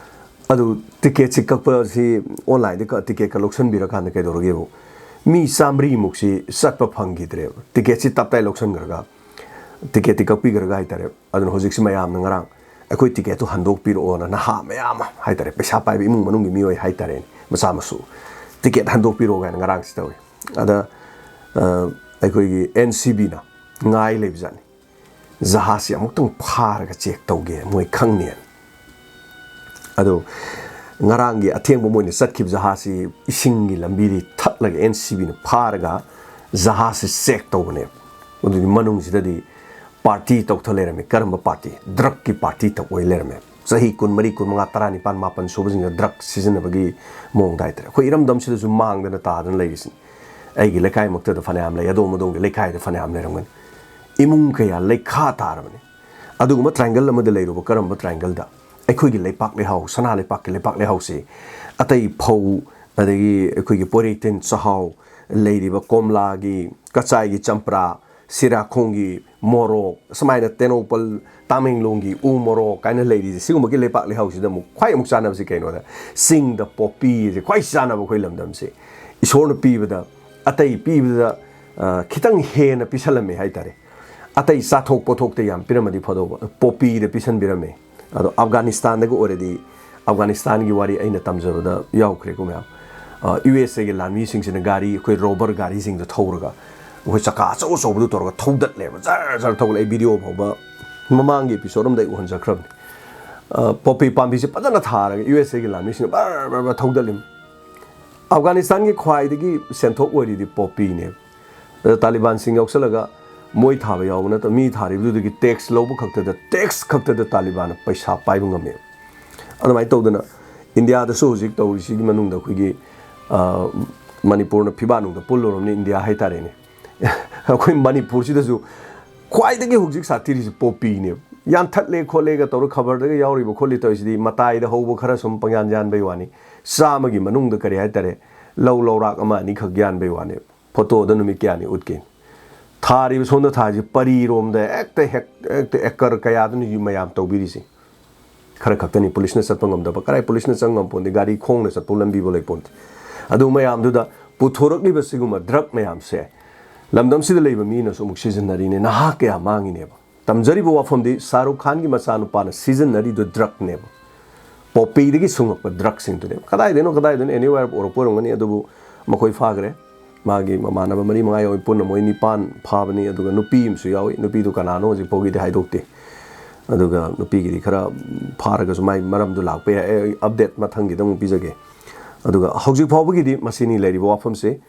ꯑꯗꯨ ꯇꯤꯀꯦꯠꯁꯤ ꯀꯛꯄꯁꯤ ꯑꯣꯟꯂꯥꯏꯟꯗ ꯀꯛ-, ꯇꯤꯀꯦꯠꯀ ꯂꯧꯁꯟꯕꯤꯔꯀꯥꯟꯗ ꯀꯩꯗꯧꯔꯒꯦꯕꯨ, ꯃꯤ ꯆꯥꯃꯔꯤꯃꯨꯛꯁꯤ ꯆꯠꯄ ꯐꯪꯈꯤꯗ꯭ꯔꯦꯕ, ꯇꯤꯀꯦꯠꯁꯤ ꯇꯞꯇꯥꯏ ꯂꯧꯁꯟꯈ꯭ꯔꯒ, ꯇꯤꯀꯦꯠꯇꯤ ꯀꯛꯄꯤꯈ꯭ꯔꯒ ꯍꯥꯏꯇꯥꯔꯦ꯫ ꯑꯗꯨꯅ ꯍꯧꯖꯤꯛꯁꯤ ꯃꯌꯥꯝꯅ ꯉꯔꯥꯡ ꯑꯩꯈꯣꯏ ꯇꯤꯀꯦꯠꯇꯨ ꯍꯟꯗꯣꯛꯄꯤꯔꯛꯑꯣꯅ ꯅꯍꯥ ꯃꯌꯥꯝ ꯑꯃ ꯍꯥꯏꯇꯥꯔꯦ, ꯄꯩꯁꯥ ꯄꯥꯏꯕ ꯏꯃꯨꯡ ꯃꯅꯨꯡꯒꯤ ꯃꯤꯑꯣꯏ ꯍꯥꯏꯇꯥꯔꯦꯅꯦ, ꯃꯆꯥ ꯃꯁꯨ, ꯇꯤꯀꯦꯠ ꯍꯟꯗꯣꯛꯄꯤꯔꯛꯑꯣ ꯀꯥꯏꯅ ꯉꯔꯥꯡꯁꯤ ꯇꯧꯏ꯫ ꯑꯗ, ꯑ, ꯑꯩꯈꯣꯏꯒꯤ ꯑꯦꯟ ꯁꯤ ꯕꯤꯅ ꯉꯥꯏ ꯂꯩꯕꯖꯥꯠꯅꯤ꯫ ꯖꯍꯥꯖꯁꯤ ꯑꯃꯨꯛꯇꯪ ꯐꯥꯔꯒ ꯆꯦꯛ ꯇꯧꯒꯦ, ꯃꯣꯏ ꯈꯪꯅꯦꯅ꯫ ꯑꯗꯣ ꯉꯔꯥꯡꯒꯤ ꯑꯊꯦꯡꯕ ꯃꯣꯏꯅ ꯆꯠꯈꯤꯕ ꯖꯍꯥꯖꯁꯤ ꯏꯁꯤꯡꯒꯤ ꯂꯝꯕꯤꯗꯤ ꯊꯠꯂꯒ ꯑꯦꯟ ꯁꯤ ꯕꯤꯅ ꯐꯥꯔꯒ ꯖꯍꯥꯖꯁꯤ ꯆꯦꯛ ꯇꯧꯕꯅꯦꯕ꯫ ꯑꯗꯨꯗꯤ ꯃꯅꯨꯡꯁꯤꯗꯗꯤ ꯄꯥꯔꯇꯤ ꯇꯧꯊ ꯂꯩꯔꯝꯃꯤ꯫ ꯀꯔꯝꯕ ꯄꯥꯔꯇꯤ? ꯗ꯭ꯔꯒꯀꯤ ꯄꯥꯔꯇꯤ ꯇꯧ ꯑꯣꯏ ꯂꯩꯔꯝꯃꯦ꯫ ꯆꯍꯤ ꯀꯨꯟꯃꯔꯤ, ꯀꯨꯟꯃꯉꯥ, ꯇꯔꯥꯅꯤꯄꯥꯟ, ꯃꯥꯄꯟ ꯁꯨꯕꯁꯤꯡꯗ ꯗ꯭ꯔꯒ ꯁꯤꯖꯤꯟꯅꯕꯒꯤ ꯃꯑꯣꯡꯗ ꯍꯥꯏꯇꯥꯔꯦ꯫ ꯑꯩꯈꯣꯏ ꯏꯔꯝꯗꯝꯁꯤꯗꯁꯨ ꯃꯥꯡꯗꯅ ꯇꯥꯗꯅ ꯂꯩꯔꯤꯁꯤꯅꯤ꯫ ꯑꯩꯒꯤ ꯂꯩꯀꯥꯏꯃꯛꯇꯗ ꯐꯅꯌꯥꯝ ꯂꯩ, ꯑꯗꯣꯝ ꯑꯗꯣꯝꯒꯤ ꯂꯩꯀꯥꯏꯗ ꯐꯅꯌꯥꯝ ꯂꯩꯔꯝꯒꯅꯤ꯫ ꯏꯃꯨꯡ ꯀꯌꯥ ꯂꯩꯈꯥ ꯇꯥꯔꯕꯅꯤ꯫ ꯑꯗꯨꯒꯨꯝꯕ ꯇ꯭ꯔꯥꯏꯡꯒꯜ ꯑꯃꯗ ꯂꯩꯔꯨꯕ, ꯀꯔꯝꯕ ꯇ꯭ꯔꯥꯏꯡꯒꯜꯗ? ꯑꯩꯈꯣꯏꯒꯤ ꯂꯩꯄꯥꯛ ꯂꯩꯍꯥꯎ, ꯁꯅꯥ ꯂꯩꯄꯥꯛꯀꯤ ꯂꯩꯄꯥꯛ ꯂꯩꯍꯥꯎꯁꯤ, ꯑꯇꯩ ꯐꯧ, ꯑꯗꯒꯤ ꯑꯩꯈꯣꯏꯒꯤ ꯄꯣꯏꯔꯩꯇꯦꯟ ꯆꯥꯛꯍꯥꯎ, ꯂꯩꯔꯤꯕ ꯀꯣꯝꯂꯥꯒꯤ, ꯀꯆꯥꯏꯒꯤ ꯆꯝꯄ꯭ꯔꯥ, ꯁꯤꯔꯥꯈꯣꯡꯒꯤ ꯃꯣꯔꯣꯛ, ꯁꯨꯃꯥꯏꯅ ꯇꯦꯡꯅꯧꯄꯜ, ꯇꯥꯃꯦꯡꯂꯣꯡꯒꯤ ꯎ ꯃꯣꯔꯣꯛ ꯀꯥꯏꯅ ꯂꯩꯔꯤꯁꯦ, ꯁꯤꯒꯨꯝꯕꯒꯤ ꯂꯩꯄꯥꯛ ꯂꯩꯍꯥꯎꯁꯤꯗ ꯑꯃꯨꯛ ꯈ꯭ꯋꯥꯏ ꯑꯃꯨꯛ ꯆꯥꯟꯅꯕꯁꯤ ꯀꯩꯅꯣꯗ, ꯆꯤꯡꯗ ꯄꯣꯄꯤꯁꯦ ꯈ꯭ꯋꯥꯏ ꯆꯥꯟꯅꯕ ꯑꯩꯈꯣꯏ ꯂꯝꯗꯝꯁꯦ꯫ ꯏꯁꯣꯔꯅ ꯄꯤꯕꯗ, ꯑꯇꯩ ꯄꯤꯕꯗ, ꯑ, ꯈꯤꯇꯪ ꯍꯦꯟꯅ ꯄꯤꯁꯜꯂꯝꯃꯦ ꯍꯥꯏꯇꯥꯔꯦ꯫ ꯑꯇꯩ ꯆꯥꯊꯣꯛ ꯄꯣꯊꯣꯛꯇ ꯌꯥꯝ ꯄꯤꯔꯝꯃꯗꯤ ꯐꯗꯧꯕ, ꯄꯣꯄꯤꯗ ꯄꯤꯁꯟꯕꯤꯔꯝꯃꯦ꯫ ꯑꯗꯣ ꯑꯐꯒꯥꯅꯤꯁꯇꯥꯟꯗꯒ ꯑꯣꯏꯔꯗꯤ, ꯑꯐꯒꯥꯅꯤꯁꯇꯥꯟꯒꯤ ꯋꯥꯔꯤ ꯑꯩꯅ ꯇꯝꯖꯕꯗ ꯌꯥꯎꯈ꯭ꯔꯦꯀꯣ ꯃꯌꯥꯝ꯫ ꯌꯨ ꯑꯦꯁ ꯑꯦꯒꯤ ꯂꯥꯟꯃꯤꯁꯤꯡꯁꯤꯅ ꯒꯥꯔꯤ, ꯑꯩꯈꯣꯏ ꯔꯣꯕꯔ ꯒꯥꯔꯤꯁꯤꯡꯗꯣ ꯊꯧꯔꯒ, ꯑꯩꯈꯣꯏ ꯆꯀꯥ ꯑꯆꯧ ꯑꯆꯧꯕꯗꯨ ꯇꯧꯔꯒ ꯊꯧꯗꯠꯂꯦꯕ, ꯖꯔ ꯖꯔ ꯊꯧꯒꯠꯂꯦ꯫ ꯑꯩ ꯚꯤꯗꯤꯑꯣ ꯐꯥꯎꯕ ꯃꯃꯥꯡꯒꯤ ꯑꯦꯄꯤꯁꯣꯗ ꯑꯃꯗ ꯑꯩ ꯎꯍꯟꯖꯈ꯭ꯔꯕꯅꯤ꯫ ꯑ, ꯄꯣꯄꯤ ꯄꯥꯝꯕꯤꯁꯦ ꯐꯖꯅ ꯊꯥꯔꯒ ꯌꯨ ꯑꯦꯁ ꯑꯦꯒꯤ ꯂꯥꯟꯃꯤꯁꯤꯡꯅ ꯕꯔ ꯕꯔ ꯕꯔ ꯊꯧꯗꯠꯂꯤ꯫ ꯑꯐꯒꯥꯅꯤꯁꯇꯥꯟꯒꯤ ꯈ꯭ꯋꯥꯏꯗꯒꯤ ꯁꯦꯟꯊꯣꯛ ꯑꯣꯏꯔꯤꯗꯤ ꯄꯣꯄꯤꯅꯦꯕ꯫ ꯑꯗ ꯇꯥꯂꯤꯕꯥꯟꯁꯤꯡ ꯌꯥꯎꯁꯜꯂꯒ ꯃꯣꯏ ꯊꯥꯕ ꯌꯥꯎꯕ ꯅꯠꯇꯕ, ꯃꯤ ꯊꯥꯔꯤꯕꯗꯨꯗꯒꯤ ꯇꯦꯛꯁ ꯂꯧꯕ ꯈꯛꯇꯗ, ꯇꯦꯛꯁ ꯈꯛꯇꯗ ꯇꯥꯂꯤꯕꯥꯟꯅ ꯄꯩꯁꯥ ꯄꯥꯏꯕ ꯉꯝꯃꯦꯕ꯫ ꯑꯗꯨꯃꯥꯏꯅ ꯇꯧꯗꯅ ꯏꯟꯗꯤꯌꯥꯗꯁꯨ ꯍꯧꯖꯤꯛ ꯇꯧꯔꯤꯁꯤꯒꯤ ꯃꯅꯨꯡꯗ ꯑꯩꯈꯣꯏꯒꯤ, ꯑ, ꯃꯅꯤꯄꯨꯔꯅ ꯐꯤꯕꯥꯛꯅꯨꯡꯗ ꯄꯨꯜꯂꯨꯔꯕꯅꯤ ꯏꯟꯗꯤꯌꯥ ꯍꯥꯏꯇꯥꯔꯦꯅꯦ꯫ ꯑꯩꯈꯣꯏ ꯃꯅꯤꯄꯨꯔꯁꯤꯗꯁꯨ ꯈ꯭ꯋꯥꯏꯗꯒꯤ ꯍꯧꯖꯤꯛ ꯁꯥꯊꯤꯔꯤꯁꯤ ꯄꯣꯄꯤꯅꯦꯕ꯫ ꯌꯥꯟꯊꯠꯂꯦ ꯈꯣꯠꯂꯦꯒ ꯇꯧꯔ ꯈꯕꯔꯗꯒ ꯌꯥꯎꯔꯤꯕ ꯈꯣꯠꯂꯤ ꯇꯧꯔꯤꯁꯤꯗꯤ ꯃꯇꯥꯏꯗ ꯍꯧꯕ ꯈꯔ ꯁꯨꯝ ꯄꯪꯌꯥꯟ ꯌꯥꯟꯕꯩ ꯋꯥꯅꯤ꯫ ꯆꯥꯝꯃꯒꯤ ꯃꯅꯨꯡꯗ ꯀꯔꯤ ꯍꯥꯏꯇꯥꯔꯦ, ꯂꯧ ꯂꯧꯔꯥꯛ ꯑꯃ ꯑꯅꯤꯈꯛ ꯌꯥꯟꯕꯩ ꯋꯥꯅꯦꯕ꯫ ꯐꯣꯇꯣꯗ ꯅꯨꯃꯤꯠ ꯀꯌꯥꯅꯤ ꯎꯠꯀꯦ? ꯊꯥꯔꯤꯕ ꯁꯣꯝꯗ ꯊꯥꯔꯤꯁꯤ ꯄꯔꯤꯔꯣꯝꯗ ꯍꯦꯛꯇ ꯍꯦꯛ-, ꯍꯦꯛꯇ ꯑꯦꯀꯔ ꯀꯌꯥꯗꯅꯣ ꯃꯌꯥꯝ ꯇꯧꯕꯤꯔꯤꯁꯤ꯫ ꯈꯔ ꯈꯛꯇꯅꯤ ꯄꯨꯂꯤꯁꯅ ꯆꯠꯄ ꯉꯝꯗꯕ꯫ ꯀꯔꯥꯏ ꯄꯨꯂꯤꯁꯅ ꯆꯪ ꯉꯝꯄꯣꯟꯗꯦ, ꯒꯥꯔꯤ ꯈꯣꯡꯅ ꯆꯠꯄ ꯂꯝꯕꯤꯕꯨ ꯂꯩꯄꯣꯟꯗꯦ꯫ ꯑꯗꯨ ꯃꯌꯥꯝꯗꯨꯗ ꯄꯨꯊꯣꯔꯛꯂꯤꯕ ꯁꯤꯒꯨꯝꯕ ꯗ꯭ꯔꯒ ꯃꯌꯥꯝꯁꯦ ꯂꯝꯗꯝꯁꯤꯗ ꯂꯩꯕ ꯃꯤꯅꯁꯨ ꯑꯃꯨꯛ ꯁꯤꯖꯤꯟꯅꯔꯤꯅꯦ, ꯅꯍꯥ ꯀꯌꯥ ꯃꯥꯡꯉꯤꯅꯦꯕ꯫ ꯇꯝꯖꯔꯤꯕ ꯋꯥꯐꯝꯗꯤ ꯁꯥꯍꯔꯨꯈ ꯈꯥꯟꯒꯤ ꯃꯆꯥꯅꯨꯄꯥꯅ ꯁꯤꯖꯤꯟꯅꯔꯤꯗꯨ ꯗ꯭ꯔꯒꯅꯦꯕ, ꯄꯣꯄꯤꯗꯒꯤ ꯁꯨꯡꯉꯛꯄ ꯗ꯭ꯔꯒꯁꯤꯡꯗꯨꯅꯦꯕ꯫ ꯀꯗꯥꯏꯗꯩꯅꯣ, ꯀꯗꯥꯏꯗꯩꯅꯣ, ꯑꯦꯅꯤꯋꯦꯔ ꯑꯣꯏꯔꯛꯄ ꯑꯣꯏꯔꯝꯒꯅꯤ, ꯑꯗꯨꯕꯨ ꯃꯈꯣꯏ ꯐꯥꯈ꯭ꯔꯦ꯫ ꯃꯥꯒꯤ ꯃꯃꯥꯟꯅꯕ ꯃꯔꯤ ꯃꯉꯥ ꯌꯥꯎꯏ, ꯄꯨꯟꯅ ꯃꯣꯏ ꯅꯤꯄꯥꯟ ꯐꯥꯕꯅꯤ꯫ ꯑꯗꯨꯒ ꯅꯨꯄꯤ ꯑꯃꯁꯨ ꯌꯥꯎꯏ, ꯅꯨꯄꯤꯗꯨ ꯀꯅꯥꯅꯣ ꯍꯧꯖꯤꯛ ꯐꯥꯎꯒꯤꯗꯤ ꯍꯥꯏꯗꯣꯛꯇꯦ꯫ ꯑꯗꯨꯒ ꯅꯨꯄꯤꯒꯤꯗꯤ ꯈꯔ ꯐꯥꯔꯒꯁꯨ ꯃꯥꯏ ꯃꯔꯝꯗꯨ ꯂꯥꯛꯄ ꯌꯥꯏ, ꯑꯩ ꯑꯞꯗꯦꯠ ꯃꯊꯪꯒꯤꯗ ꯑꯃꯨꯛ ꯄꯤꯖꯒꯦ꯫ ꯑꯗꯨꯒ ꯍꯧꯖꯤꯛ ꯐꯥꯎꯕꯒꯤꯗꯤ ꯃꯁꯤꯅꯤ ꯂꯩꯔꯤꯕ ꯋꯥꯐꯝꯁꯦ꯫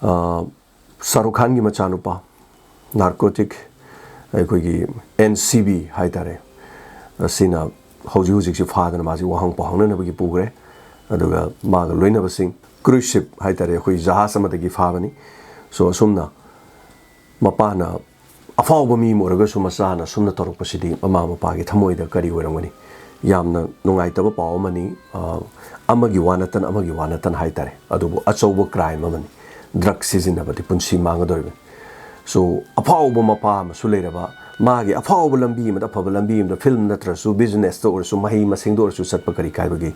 ꯑ, ꯁꯥꯍꯔꯨꯈ ꯈꯥꯟꯒꯤ ꯃꯆꯥꯅꯨꯄꯥ, ꯅꯥꯔꯀꯣꯇꯤꯛ, ꯑꯩꯈꯣꯏꯒꯤ ꯑꯦꯟ ꯁꯤ ꯕꯤ ꯍꯥꯏꯇꯥꯔꯦ, ꯑꯁꯤꯅ ꯍꯧꯖꯤꯛ ꯍꯧꯖꯤꯛꯁꯤ ꯐꯥꯗꯅ ꯃꯥꯁꯤ ꯋꯥꯍꯪ ꯄꯥꯎꯍꯪꯅꯅꯕꯒꯤ ꯄꯨꯈ꯭ꯔꯦ꯫ ꯑꯗꯨꯒ ꯃꯥꯒ ꯂꯣꯏꯅꯕꯁꯤꯡ, ꯀ꯭ꯔꯨꯏꯖ ꯁꯤꯞ ꯍꯥꯏꯇꯥꯔꯦ, ꯑꯩꯈꯣꯏ ꯖꯍꯥꯖ ꯑꯃꯗꯒꯤ ꯐꯥꯕꯅꯤ꯫ ꯁꯣ ꯑꯁꯨꯝꯅ ꯃꯄꯥꯅ ꯑꯐꯥꯎꯕ ꯃꯤ ꯑꯃ ꯑꯣꯏꯔꯒꯁꯨ ꯃꯆꯥꯅ ꯁꯨꯝꯅ ꯇꯧꯔꯛꯄꯁꯤꯗꯤ ꯃꯃꯥ ꯃꯄꯥꯒꯤ ꯊꯃꯣꯏꯗ ꯀꯔꯤ ꯑꯣꯏꯔꯝꯒꯅꯤ? ꯌꯥꯝꯅ ꯅꯨꯡꯉꯥꯏꯇꯕ ꯄꯥꯎ ꯑꯃꯅꯤ꯫ ꯑ, ꯑꯃꯒꯤ ꯋꯥ ꯅꯠꯇꯅ, ꯑꯃꯒꯤ ꯋꯥ ꯅꯠꯇꯅ ꯍꯥꯏꯇꯥꯔꯦ꯫ ꯑꯗꯨꯕꯨ ꯑꯆꯧꯕ ꯀ꯭ꯔꯥꯏꯝ ꯑꯃꯅꯤ꯫ ꯗ꯭ꯔꯒ ꯁꯤꯖꯤꯟꯅꯕꯗꯤ ꯄꯨꯟꯁꯤ ꯃꯥꯡꯒꯗꯧꯔꯤꯕꯅꯤ꯫ So, ꯑꯐꯥꯎꯕ ꯃꯄꯥ ꯑꯃꯁꯨ ꯂꯩꯔꯕ, ꯃꯥꯒꯤ ꯑꯐꯥꯎꯕ ꯂꯝꯕꯤ ꯑꯃꯗ, ꯑꯐꯕ ꯂꯝꯕꯤ ꯑꯃꯗ, ꯐꯤꯜꯝ ꯅꯠꯇ꯭ꯔꯁꯨ, ꯕꯤꯖꯤꯅꯦꯁꯇ ꯑꯣꯏꯔꯁꯨ, ꯃꯍꯩ ꯃꯁꯤꯡꯗ ꯑꯣꯏꯔꯁꯨ ꯆꯠꯄ ꯀꯔꯤ ꯀꯥꯏꯕꯒꯦ?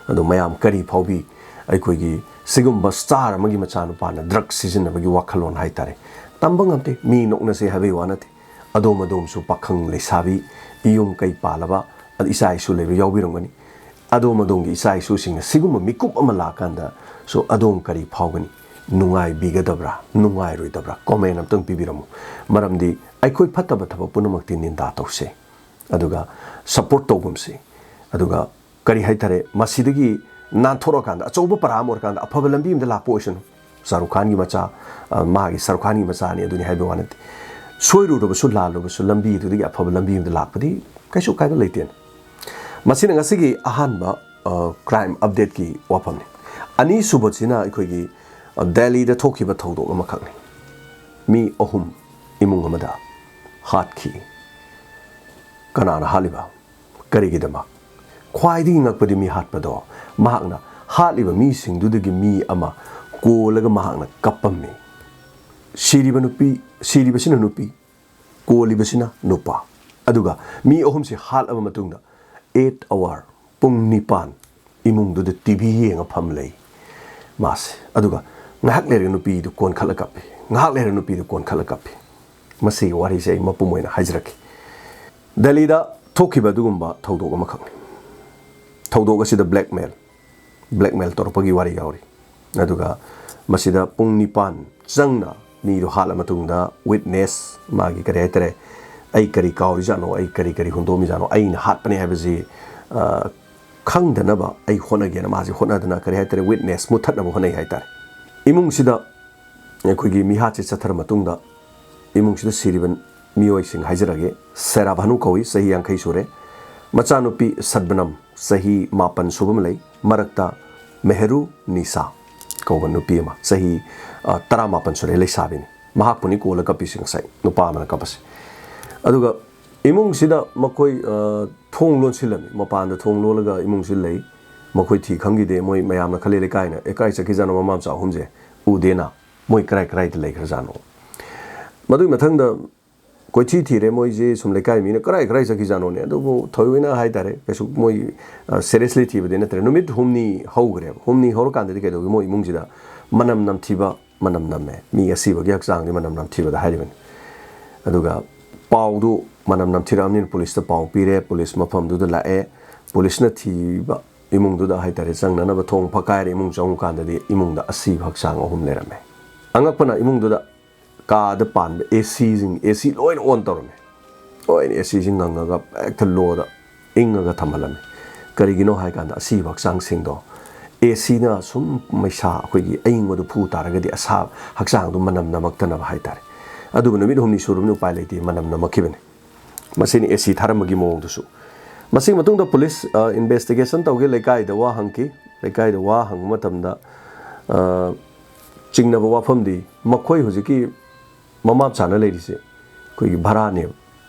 ꯑꯗꯣ ꯃꯌꯥꯝ ꯀꯔꯤ ꯐꯥꯎꯕꯤ? ꯑꯩꯈꯣꯏꯒꯤ ꯁꯤꯒꯨꯝꯕ ꯁ꯭ꯇꯥꯔ ꯑꯃꯒꯤ ꯃꯆꯥꯅꯨꯄꯥꯅ ꯗ꯭ꯔꯒ ꯁꯤꯖꯤꯟꯅꯕꯒꯤ ꯋꯥꯈꯜꯂꯣꯟ ꯍꯥꯏꯇꯥꯔꯦ꯫ ꯇꯝꯕ ꯉꯝꯗꯦ, ꯃꯤ ꯅꯣꯛꯅꯁꯦ ꯍꯥꯏꯕꯒꯤ ꯋꯥ ꯅꯠꯇꯦ꯫ ꯑꯗꯣꯝ ꯑꯗꯣꯝꯁꯨ ꯄꯥꯈꯪ ꯂꯩꯁꯥꯕꯤ, ꯏꯌꯨꯝ ꯀꯩ ꯄꯥꯜꯂꯕ, ꯏꯆꯥ ꯏꯁꯨ ꯂꯩꯕ ꯌꯥꯎꯕꯤꯔꯝꯒꯅꯤ꯫ ꯑꯗꯣꯝ ꯑꯗꯣꯝꯒꯤ ꯏꯆꯥ ꯏꯁꯨꯁꯤꯡꯅ ꯁꯤꯒꯨꯝꯕ ꯃꯤꯀꯨꯞ ꯑꯃ ꯂꯥꯛꯀꯥꯟꯗ, so, ꯑꯗꯣꯝ ꯀꯔꯤ ꯐꯥꯎꯒꯅꯤ? ꯅꯨꯡꯉꯥꯏꯕꯤꯒꯗꯕ꯭ꯔꯥ, ꯅꯨꯡꯉꯥꯏꯔꯣꯏꯗꯕ꯭ꯔꯥ? ꯀꯣꯃꯦꯟ ꯑꯝꯇꯪ ꯄꯤꯕꯤꯔꯝꯃꯨ꯫ ꯃꯔꯝꯗꯤ ꯑꯩꯈꯣꯏ ꯐꯠꯇꯕ ꯊꯕꯛ ꯄꯨꯝꯅꯃꯛꯇꯤ ꯅꯤꯟꯗꯥ ꯇꯧꯁꯦ, ꯑꯗꯨꯒ ꯁꯄꯣꯔꯠ ꯇꯧꯒꯨꯝꯁꯤ꯫ ꯑꯗꯨꯒ ꯀꯔꯤ ꯍꯥꯏꯇꯥꯔꯦ, ꯃꯁꯤꯗꯒꯤ ꯅꯥꯟꯊꯣꯔꯛꯑꯀꯥꯟꯗ ꯑꯆꯧꯕ ꯄꯔꯥ ꯑꯃ ꯑꯣꯏꯔꯀꯥꯟꯗ ꯑꯐꯕ ꯂꯝꯕꯤ ꯑꯃꯗ ꯂꯥꯛꯄ ꯑꯣꯏꯁꯅꯨ꯫ ꯁꯥꯔꯨꯈ ꯈꯥꯟꯒꯤ ꯃꯆꯥ, ꯑ, ꯃꯥꯒꯤ ꯁꯥꯔꯨꯈ ꯈꯥꯟꯒꯤ ꯃꯆꯥꯅꯤ ꯑꯗꯨꯅꯤ ꯍꯥꯏꯕ ꯋꯥ ꯅꯠꯇꯦ꯫ ꯁꯣꯏꯔꯨꯔꯕꯁꯨ ꯂꯥꯜꯂꯨꯕꯁꯨ ꯂꯝꯕꯤꯗꯨꯗꯒꯤ ꯑꯐꯕ ꯂꯝꯕꯤ ꯑꯃꯗ ꯂꯥꯛꯄꯗꯤ ꯀꯩꯁꯨ ꯀꯥꯏꯕ ꯂꯩꯇꯦꯅ꯫ ꯃꯁꯤꯅ ꯉꯁꯤꯒꯤ ꯑꯍꯥꯟꯕ, ꯑ, ꯀ꯭ꯔꯥꯏꯝ ꯑꯞꯗꯦꯠꯀꯤ ꯋꯥꯐꯝꯅꯤ꯫ ꯑꯅꯤꯁꯨꯕꯁꯤꯅ ꯑꯩꯈꯣꯏꯒꯤ, ꯑ, ꯗꯦꯜꯂꯤꯗ ꯊꯣꯛꯈꯤꯕ ꯊꯧꯗꯣꯛ ꯑꯃꯈꯛꯅꯤ꯫ ꯃꯤ ꯑꯍꯨꯝ ꯏꯃꯨꯡ ꯑꯃꯗ ꯍꯥꯠꯈꯤ꯫ ꯀꯅꯥꯅ ꯍꯥꯠꯂꯤꯕ? ꯀꯔꯤꯒꯤꯗꯃꯛ? ꯈ꯭ꯋꯥꯏꯗꯒꯤ ꯉꯛꯄꯗꯤ ꯃꯤ ꯍꯥꯠꯄꯗꯣ, ꯃꯍꯥꯛꯅ ꯍꯥꯠꯂꯤꯕ ꯃꯤꯁꯤꯡꯗꯨꯗꯒꯤ ꯃꯤ ꯑꯃ ꯀꯣꯜꯂꯒ ꯃꯍꯥꯛꯅ ꯀꯞꯄꯝꯃꯤ꯫ ꯁꯤꯔꯤꯕ ꯅꯨꯄꯤ, ꯁꯤꯔꯤꯕꯁꯤꯅ ꯅꯨꯄꯤ, ꯀꯣꯜꯂꯤꯕꯁꯤꯅ ꯅꯨꯄꯥ꯫ ꯑꯗꯨꯒ ꯃꯤ ꯑꯍꯨꯝꯁꯤ ꯍꯥꯠꯂꯕ ꯃꯇꯨꯡꯗ, ꯑꯦꯠ ꯑꯋꯥꯔ, ꯄꯨꯡ ꯅꯤꯄꯥꯟ, ꯏꯃꯨꯡꯗꯨꯗ ꯇꯤ ꯚꯤ ꯌꯦꯡꯉ ꯐꯝ ꯂꯩ ꯃꯥꯁꯦ꯫ ꯑꯗꯨꯒ ꯉꯥꯏꯍꯥꯛ ꯂꯩꯔꯒ ꯅꯨꯄꯤꯗꯨ ꯀꯣꯟꯈꯠꯂ ꯀꯞꯄꯤ, ꯉꯥꯏꯍꯥꯛ ꯂꯩꯔꯒ ꯅꯨꯄꯤꯗꯨ ꯀꯣꯟꯈꯠꯂ ꯀꯞꯄꯤ꯫ ꯃꯁꯤꯒꯤ ꯋꯥꯔꯤꯁꯦ ꯑꯩ ꯃꯄꯨꯝ ꯑꯣꯏꯅ ꯍꯥꯏꯖꯔꯛꯀꯦ꯫ ꯗꯦꯜꯂꯤꯗ ꯊꯣꯛꯈꯤꯕ ꯑꯗꯨꯒꯨꯝꯕ ꯊꯧꯗꯣꯛ ꯑꯃꯈꯛꯅꯤ꯫ ꯊꯧꯗꯣꯛ ꯑꯁꯤꯗ ꯕ꯭ꯂꯦꯛꯃꯦꯜ, ꯕ꯭ꯂꯦꯛꯃꯦꯜ ꯇꯧꯔꯛꯄꯒꯤ ꯋꯥꯔꯤ ꯌꯥꯎꯔꯤ꯫ ꯑꯗꯨꯒ ꯃꯁꯤꯗ ꯄꯨꯡ ꯅꯤꯄꯥꯟ ꯆꯪꯅ ꯃꯤꯗꯣ ꯍꯥꯠꯂ ꯃꯇꯨꯡꯗ ꯋꯤꯠꯅꯦꯁ, ꯃꯥꯒꯤ ꯀꯔꯤ ꯍꯥꯏꯇꯥꯔꯦ, "ꯑꯩ ꯀꯔꯤ ꯀꯥꯎꯔꯤꯖꯥꯠꯅꯣ, ꯑꯩ ꯀꯔꯤ ꯀꯔꯤ ꯍꯨꯟꯗꯣꯛꯑꯝꯃꯤꯖꯥꯠꯅꯣ, ꯑꯩꯅ ꯍꯥꯠꯄꯅꯦ ꯍꯥꯏꯕꯁꯤ, ꯑ, ꯈꯪꯗꯅꯕ ꯑꯩ ꯍꯣꯠꯅꯒꯦꯅ" ꯃꯥꯁꯦ ꯍꯣꯠꯅꯗꯅ, ꯀꯔꯤ ꯍꯥꯏꯇꯥꯔꯦ, ꯋꯤꯠꯅꯦꯁ ꯃꯨꯠꯊꯠꯅꯕ ꯍꯣꯠꯅꯩ ꯍꯥꯏꯇꯥꯔꯦ꯫ ꯏꯃꯨꯡꯁꯤꯗ ꯑꯩꯈꯣꯏꯒꯤ ꯃꯤꯍꯥꯠꯁꯦ ꯆꯠꯊꯔ ꯃꯇꯨꯡꯗ ꯏꯃꯨꯡꯁꯤꯗ ꯁꯤꯔꯤꯕ ꯃꯤꯑꯣꯏꯁꯤꯡ ꯍꯥꯏꯖꯔꯒꯦ꯫ ꯁꯦꯔꯥ ꯚꯥꯅꯨ ꯀꯧꯏ, ꯆꯍꯤ ꯌꯥꯡꯈꯩ ꯁꯨꯔꯦ꯫ ꯃꯆꯥꯅꯨꯄꯤ ꯁꯗꯕꯅꯝ, ꯆꯍꯤ ꯃꯥꯄꯟ ꯁꯨꯕ ꯑꯃ ꯂꯩ꯫ ꯃꯔꯛꯇ ꯃꯦꯍꯔꯨ ꯅꯤꯁꯥ ꯀꯧꯕ ꯅꯨꯄꯤ ꯑꯃ, ꯆꯍꯤ, ꯑ, ꯇꯔꯥꯃꯥꯄꯟ ꯁꯨꯔꯦ, ꯂꯩꯁꯥꯕꯤꯅꯤ꯫ ꯃꯍꯥꯛꯄꯨꯅꯤ ꯀꯣꯜꯂ ꯀꯞꯄꯤꯁꯤ ꯉꯁꯥꯏ, ꯅꯨꯄꯥ ꯑꯃꯅ ꯀꯞꯄꯁꯤ꯫ ꯑꯗꯨꯒ ꯏꯃꯨꯡꯁꯤꯗ ꯃꯈꯣꯏ, ꯑ, ꯊꯣꯡ ꯂꯣꯟꯁꯤꯜꯂꯝꯃꯤ, ꯃꯄꯥꯟꯗ ꯊꯣꯡ ꯂꯣꯜꯂꯒ ꯏꯃꯨꯡꯁꯤ ꯂꯩ꯫ ꯃꯈꯣꯏ ꯊꯤ ꯈꯪꯈꯤꯗꯦ, ꯃꯣꯏ ꯃꯌꯥꯝꯅ ꯈꯜꯂꯤ ꯂꯩꯀꯥꯏꯅ, "ꯑꯦ, ꯀꯥꯏ ꯆꯠꯈꯤꯖꯥꯠꯅꯣ ꯃꯃꯥ ꯃꯆꯥ ꯑꯍꯨꯝꯁꯦ? ꯎꯗꯦꯅ꯫ ꯃꯣꯏ ꯀꯔꯥꯏ ꯀꯔꯥꯏꯗ ꯂꯩꯈ꯭ꯔꯖꯥꯠꯅꯣ?" ꯃꯗꯨꯒꯤ ꯃꯊꯪꯗ ꯀꯣꯏꯊꯤ ꯊꯤꯔꯦ, ꯃꯣꯏꯁꯦ ꯁꯨꯝ ꯂꯩꯀꯥꯏ ꯃꯤꯅ ꯀꯔꯥꯏ ꯀꯔꯥꯏ ꯆꯠꯈꯤꯖꯥꯠꯅꯣꯅꯦ꯫ ꯑꯗꯨꯕꯨ ꯊꯑꯣꯏꯅ ꯍꯥꯏꯇꯥꯔꯦ, ꯀꯩꯁꯨ ꯃꯣꯏ ꯁꯦꯔꯤꯌꯁꯂꯤ ꯊꯤꯕꯗꯤ ꯅꯠꯇ꯭ꯔꯦ꯫ ꯅꯨꯃꯤꯠ ꯍꯨꯝꯅꯤ ꯍꯧꯈ꯭ꯔꯦꯕ꯫ ꯍꯨꯝꯅꯤ ꯍꯧꯔꯀꯥꯟꯗꯗꯤ ꯀꯩꯗꯧꯒꯦ, ꯃꯣꯏ ꯏꯃꯨꯡꯁꯤꯗ ꯃꯅꯝ ꯅꯝꯊꯤꯕ ꯃꯅꯝ ꯅꯝꯃꯦ꯫ ꯃꯤ ꯑꯁꯤꯕꯒꯤ ꯍꯛꯆꯥꯡꯗꯤ ꯃꯅꯝ ꯅꯝꯊꯤꯕꯗ ꯍꯥꯏꯔꯤꯕꯅꯤ꯫ ꯑꯗꯨꯒ ꯄꯥꯎꯗꯨ ꯃꯅꯝ ꯅꯝꯊꯤꯔꯛꯑꯕꯅꯤꯅ ꯄꯨꯂꯤꯁꯇ ꯄꯥꯎ ꯄꯤꯔꯦ꯫ ꯄꯨꯂꯤꯁ ꯃꯐꯝꯗꯨꯗ ꯂꯥꯛꯑꯦ꯫ ꯄꯨꯂꯤꯁꯅ ꯊꯤꯕ ꯏꯃꯨꯡꯗꯨꯗ ꯍꯥꯏꯇꯥꯔꯦ, ꯆꯪꯅꯅꯕ ꯊꯣꯡ ꯐꯛꯀꯥꯏꯔꯦ꯫ ꯏꯃꯨꯡ ꯆꯪꯉꯨꯀꯥꯟꯗꯗꯤ ꯏꯃꯨꯡꯗ ꯑꯁꯤꯕ ꯍꯛꯆꯥꯡ ꯑꯍꯨꯝ ꯂꯩꯔꯝꯃꯦ꯫ ꯑꯉꯛꯄꯅ, ꯏꯃꯨꯡꯗꯨꯗ ꯀꯥꯗ ꯄꯥꯟꯕ ꯑꯦ ꯁꯤꯁꯤꯡ, ꯑꯦ ꯁꯤ ꯂꯣꯏꯅ ꯑꯣꯟ ꯇꯧꯔꯝꯃꯦ꯫ ꯂꯣꯏꯅ ꯑꯦ ꯁꯤꯁꯤ ꯉꯪꯉꯒ ꯍꯦꯛꯇ ꯂꯣꯗ ꯏꯪꯉꯒ ꯊꯝꯍꯜꯂꯝꯃꯤ꯫ ꯀꯔꯤꯒꯤꯅꯣ ꯍꯥꯏ ꯀꯥꯟꯗ ꯑꯁꯤꯕ ꯍꯛꯆꯥꯡꯁꯤꯡꯗꯣ ꯑꯦ ꯁꯤꯅ ꯁꯨꯝ ꯃꯩꯁꯥ, ꯑꯩꯈꯣꯏꯒꯤ ꯑꯏꯪꯕꯗꯨ ꯐꯨ ꯇꯥꯔꯒꯗꯤ ꯑꯁꯥ ꯍꯛꯆꯥꯡꯗꯨ ꯃꯅꯝ ꯅꯝꯃꯛꯇꯅꯕ ꯍꯥꯏꯇꯥꯔꯦ꯫ ꯑꯗꯨꯕꯨ ꯅꯨꯃꯤꯠ ꯍꯨꯝꯅꯤ ꯁꯨꯔꯕꯅꯤ, ꯎꯄꯥꯏ ꯂꯩꯇꯦ, ꯃꯅꯝ ꯅꯝꯃꯛꯈꯤꯕꯅꯤ꯫ ꯃꯁꯤꯅꯤ ꯑꯦ ꯁꯤ ꯊꯥꯔꯝꯕꯒꯤ ꯃꯑꯣꯡꯗꯨꯁꯨ꯫ ꯃꯁꯤꯒꯤ ꯃꯇꯨꯡꯗ ꯄꯨꯂꯤꯁ, ꯑ, ꯏꯟꯚꯦꯁꯇꯤꯒꯦꯁꯟ ꯇꯧꯒꯦ, ꯂꯩꯀꯥꯏꯗ ꯋꯥ ꯍꯪꯈꯤ꯫ ꯂꯩꯀꯥꯏꯗ ꯋꯥ ꯍꯪꯕ ꯃꯇꯝꯗ, ꯑ, ꯆꯤꯡꯅꯕ ꯋꯥꯐꯝꯗꯤ ꯃꯈꯣꯏ ꯍꯧꯖꯤꯛꯀꯤ ꯃꯃꯥ ꯃꯆꯥꯅ ꯂꯩꯔꯤꯁꯦ ꯑꯩꯈꯣꯏꯒꯤ ꯚꯔꯥꯅꯦꯕ꯫